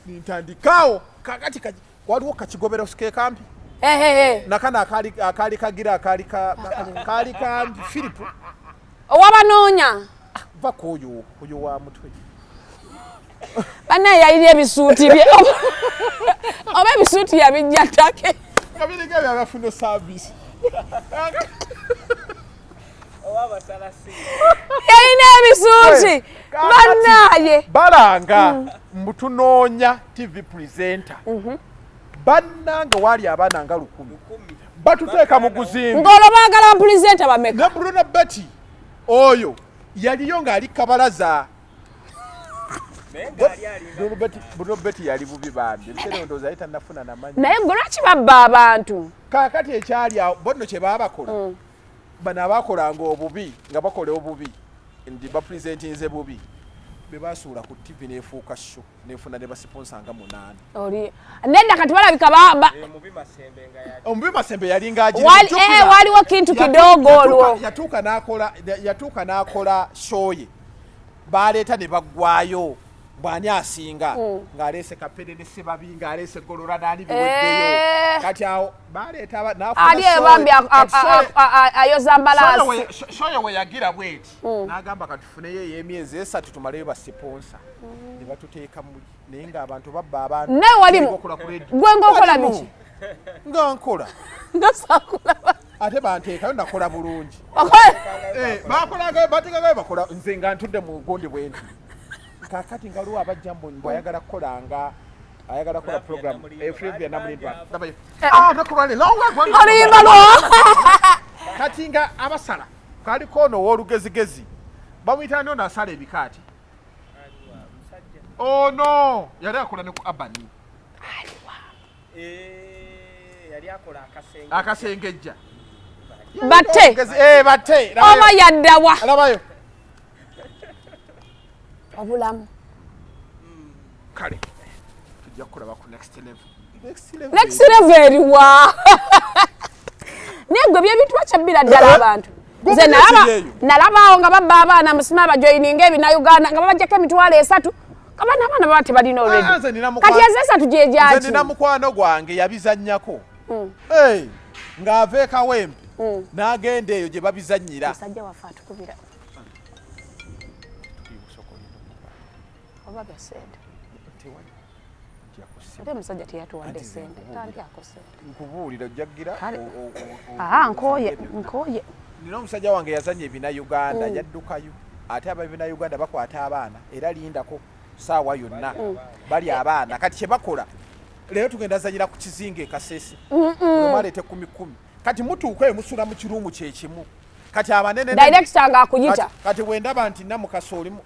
Nintandikawo kakati waliwo kakigobero kekampi. Nakano akaali kagira akaali kaali kampi Philip. Owabanoonya. Va ku oyo, oyo wa mutwe. Bannaye, yalina ebisuuti bye oba ebisuuti yabijja ttake. Nga biringa byabafuna service. Yalina ebisuuti, bannaye. Balanga mbu tunoonya TV presenter. Bannange, waali abaana nga 1000 batuteeka mu guzimbi. Ng'olwo baagala ba presenter bameka? Ne Bruno Betty oyo yaliyo ng'ali kabalaza. Bruno Betty yali bubi bambi, ebiseera ndowooza yali tannafuna namanyi. Naye gwe lwaki babba abantu? Kaakati ekyali awo, bo nno kye baabakola. Bano abakolanga obubi nga bakola obubi nti bapresentinze bubi, be basuula ku TV nefuuka show, nefuna ne basiponsa nga 8. Oli nedda, kati balabika Omubi Masembe yalinga Waliwo kintu kidogo olwo. Yatuuka n'akola show ye, baleeta ne baggwayo bw'ani asinga, ng'aleese Kapere ne Sebabi, ng'aleese Golora n'ani, biweddeyo. Kati awo baleeta n'afuna Ali ebambi Kati ayoza mbalaasi. Show ye we yagira bweti, n'agamba katufuneyo ey'emyezi 3 tumaleyo basiponsa, ne batuteeka muli, naye ng'abantu babba abantu. Naye walimu. Okola ku radio. Gwe ng'okola Walimu. biki? Nga nkola. Nga saakulaba. Ate banteekayo, nakola bulungi. Bakolagayo, bateekagayo, bakola, nze nga ntudde mu gundi bwe nti. Kakati nga waliwo abajja mbu ayagala kukola, nga ayagala kukola program, Flavia Namulindwa. Labayo. Ah, nakulwale, Oluyimba lwo. Kati nga abasala kaliko ono ow'olugezigezi, bamuyita ani ono asala ebikaati ono yali akola ne ku Abani. Yali akola akasenge. Akasengejja. Batte. Batte. Oba yaddawa? Labayo. Obulamu. Kale tujja kukulaba ku next level, next level. Next level eriwa? Naye gwe byebintu bakyabbira ddala abantu. Gwe Nze omanyi nalaba ekiri eyo? Nalabaawo nga babba abaana, musima abajoyininga ebinayuganda nga babajjako 30,000, nga bana abaana baba tebalina already. Ah, nze nina Kati ezesatu Nze gyegyaki? nina mukwano gwange yabizannyako. Hey, ng'ava e Kawempe n'agenda eyo gye babizannyira. Musajja waffe atukubira oba bya sente. Ate omusajja teyatuwadde Anti nze sente. nkubuulira. Tandyako sente. Nkubuulira, ojjagira. Kale. Aha, nkooye, nkooye. Nina omusajja wange yazanya ebinayuganda, yaddukayo. Ate ababinayuganda bakwata abaana, era lindako saawa yonna bali abaana. Kati kyebakola leero, tugenda zanyira ku kizinga e Kasese, omwaleeta 10,010. Kati mutuuka eyo, musula mu kiruumu kyekimu. Kati abanene Director ng'akuyita. Kati bwendaba nti Namukasa olimu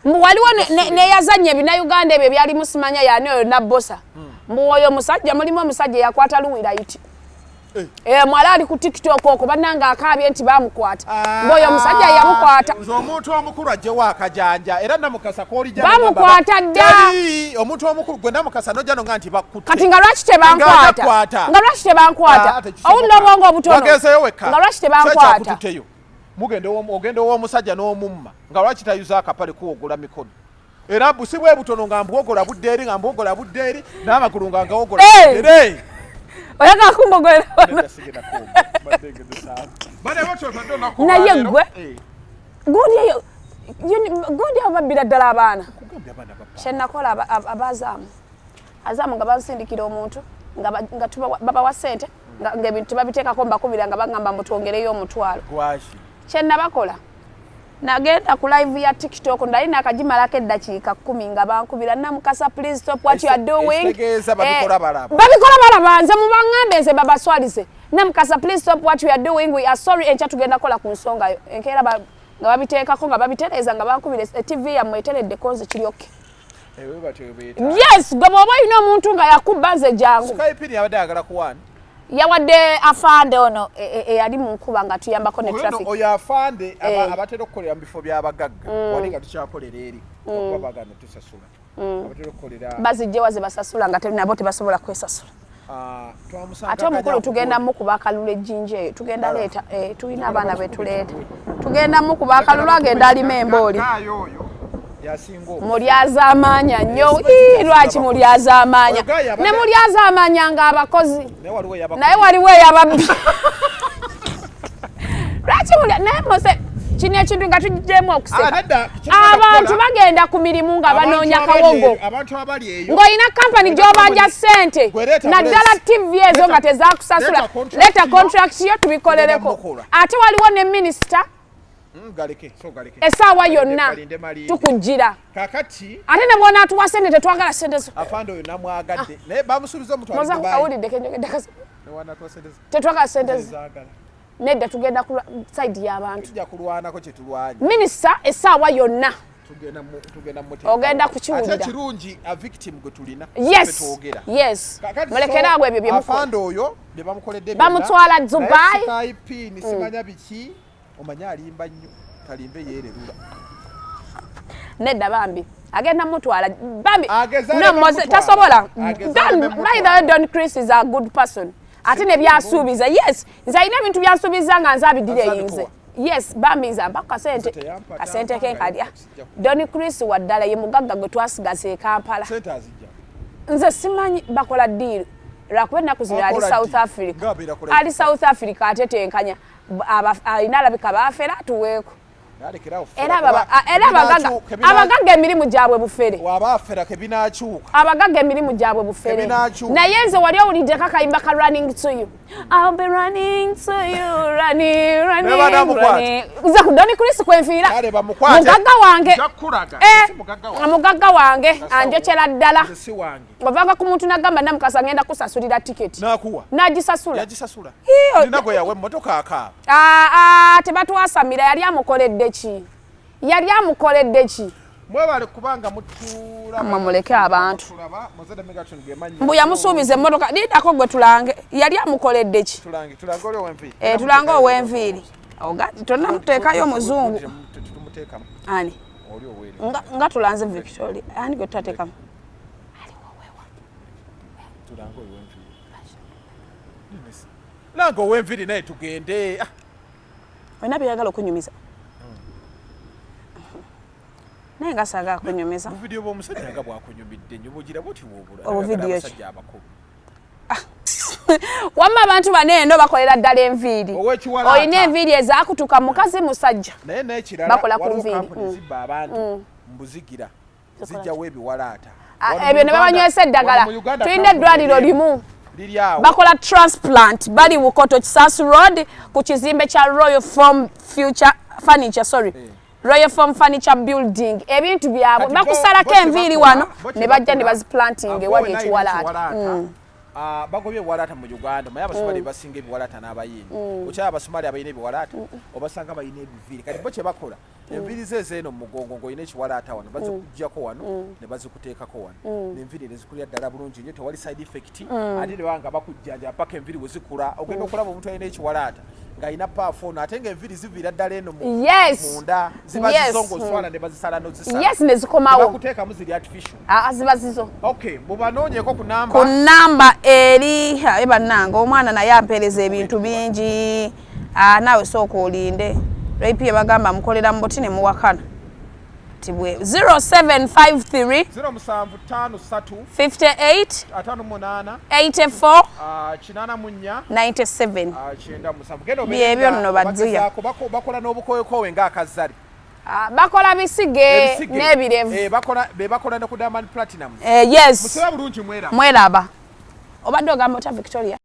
Mbu waliwo neyazanya ebinayuganda ebyo byalimu, simanya yani oyo Nabbosa. Mbu oyo musajja, mulimu omusajja eyakwata Luwirayiti. Eh, mwala ali ku TikTok okwo, bannange, akaabye nti bamukwata. Mbu oyo omusajja yamukwata. Nze omuntu omukulu ajjewo akajanja, era Namukasa kolijja. Bamukwata dda. Omuntu omukulu gwe Namukasa nojja nonga nti bakutte. Kati nga lwaki tebankwata? Nga Nga lwaki tebankwata? Ah, tekisoboka. Owulira obwongo obutono. Wagenzeyo wekka. Nga lwaki tebankwata? Kyekyakututeyo, mugenda ogenda ow'omusajja n'omumma, nga lwaki tayuza akapale kuwogola mikono? Era busi bwe butono, nga mbwogola budde eri, nga mbwogola budde eri, n'amagulu nga ngawogola Eh! budde eri. Oyagala kumbogolera wano? Nedda, sigenda kuwogola. Mbadde ngezesaamu. Bane botyo otadde olunaku Naye olwaleero. gwe. Eh, Gundi eyo gundi abo babbira ddala abaana. Kugambye abaana babba. Kyenakola abazaamu azaamu nga bansindikira omuntu nga babawa sente, ng'ebintu tebabiteekako, mbakubira nga bagamba mbu twongereyo 50. Gwaki? Kyenabakola, nagenda ku live ya TikTok, ndali nakagimalako eddakiika 10 nga bankubira, "Namukasa, please stop what you are doing." Ekitegeeza babikola balaba. Babikola balaba. Nze mubaŋŋambe, nze babaswalize. "Namukasa, please stop what you are doing, we are sorry, enkya tugenda kukola ku nsonga yo." Enkeera nga babiteekako, nga babitereeza, nga bankubira, "TV yammwe etereddeko, nze kiri okay." Eh, bwe batyo bwe beeta. Yes, gwe bw'oba olina omuntu nga yakubba, nze jangu. Skype yabadde ayagala kuwaani? Yawadde afande ono eyali mu nkuba nga tuyambako ne Oyo traffic. Oyo afande Eh. abatera okukolera mu bifo by'abagagga, wali nga tukyakolera eri, okuba baganda tusasula, abatera okukolera Bazijjewa ze basasula nga nabo tebasobola kwesasula? Ah, twamusanga Ate omukulu Kanya tugenda mukuba akalulu ejjinja eyo, tugenda leeta, tulina abaana betuleeta, tugenda mukuba akalulu, agenda alima embooli. Gaayo oyo yasinga obu. Mulyazaamaanya nnyo. Eh, Ii, lwaki mulyazaamaanya? Oyo guy Ne mulyazaamaanya ng'abakozi. Naye waliwo eyabakubye. Naye waliwo eyababbi. Lwaki mulya? Naye mose kino ekintu nga tugigyemu Ah, okuseka. nedda, kye Abantu kukola- bagenda ku mirimu nga Abantu banoonya abali kawogo. Abantu abali eyo Ng'olina kampani gy'obanja ssente, Gwe leeta naddala bulesi. TV ezo nga tezakusasula, Leeta contract leeta yo. contract yo tubikolereko. Tugenda mukola. Ate waliwo ne minisita Galeke, so galeke. essaawa yonna Galinde, malinde. tukujjira. Kakati Ate ne bw'onaatuwa ssente, tetwagala ssente zo. Afande oyo namwagadde, naye bamusuubiza omutwalo Moza Dubai. awulidde kenjogedde kasi. Newanatuwa sente Tetwagala ssente zo. zaagala. Nedda, tugenda ku side y'abantu. Tujja kulwanako kye tulwanye. Minisita essaawa yonna. Ogenda kukiwulira. Ate kirungi a victim gwe tulina. Yes. Yes. Mulekere awo ebyo bye afande oyo bye bamukoledde bamutwala Dubai. Skype ni simanya biki omanya alimba nnyo talimbe yeererula. Nedda bambi agenda mutwala bambi no Mose tasobola. By the way, Don Chris is a good person. Ate ne byasuubiza. Yes, nze alina ebintu byasuubiza nga nze abidire yinze. Yes, bambi nze ampa kasente kasente ke nkalya. Don Chris waddala ye mugagga gwe twasigaza e Kampala. Nze simanyi bakola deal lwakuba ennaku zino ali South Africa, ali South Africa atetenkanya alina alabika baafera atuweeko. Era abagagga emirimu gyabwe bufere, abagagga emirimu gyabwe bufere. Naye nze wali owuliddeko akayimba ka running to you, I'll be running to you, running, running, running. Nze ku Don Chris kwenfiira mugagga wange, mugagga wange anjokyera ddala. Ovanga ku muntu nagamba Namukasa ngenda kusasulira tiketi, nagisasula. Tebatwasamira. Yali amukoledde ki? Yali amukoledde ki? Mmwe muleke abantu. Mbu yamusuubiza emmotoka. Lindako gwe tulange. Yali amukoledde ki? Tulange ow'enviiri. Tonnamuteekayo omuzungu ani nga tulanze Victoria ani gwe tutateekamu? Langa ow'enviiri naye tugende. Olina byeyagala okunyumiza naye nga saagala kunyumiza. Buvidiyo bw'omusajja nga bwakunyumidde nnyo bugira buti bwobula obuvidiyo ki? Abasajja abakulu. Wamma abantu bano eno bakolera ddala enviiri. Olina enviiri ezaakutuka mukazi musajja. Naye n'ekirala bakola ku waliwo nviiri. Kampuni zibba abantu mbuzigira zijjawo ebiwalaata. Ebyo ne babanywesa eddagala. Tulina eddwaliro limu liri awo bakola transplant, bali Bukoto Kisasu Road ku kizimbe kya Royal Form Future Furniture, sorry, Royal Form Furniture Building. Ebintu byabwe bakusalako enviiri wano ne bajja ne baziplanting ewali ekiwalaata. Bagobye ebiwalaata mu Uganda. Maye Abasomali basinga ebiwalaata n'Abayindi. Okyaba Abasomali abalina ebiwalaata obasanga balina ebiviiri. Kati bo kye bakola, enviiri ze ezeeno mu mugongo ng'olina ekiwalaata wano, bazikugjako wano ne bazikuteekako wano, n'enviiri ne zikulira ddala bulungi nnyo, tewali side effect. Ate ne baba nga bakujjanja paka enviiri we zikula. Ogenda okulaba omuntu alina ekiwalaata ng'alina paafu ono, ate ng'enviiri ziviira ddala eno munda ziba zizo ng'ozitwala ne bazisala n'ozisala. Yes, ne zikomawo. Bakuteekamu ziri artificial. Aa, ziba zizo. Okay, mubanoonyeeko ku namba. Ku namba eri aye bannange omwana naye ampeereza ebintu bingi. Naawe sooka olinde rape bagamba mukolera mu buti ne muwakana tibwe 0753 0753 58 58 84 84 97. 97. Genda Byebyo nno badduya. Bakola n'obukowekowe ng'akazzale. Bakola bisige Ebisige. n'ebirevu. Bakola be bakola ne ku Diamond Platinum. Yes. Musiba bulungi mweraba. Mweraba. Obadde ogamba otya Victoria?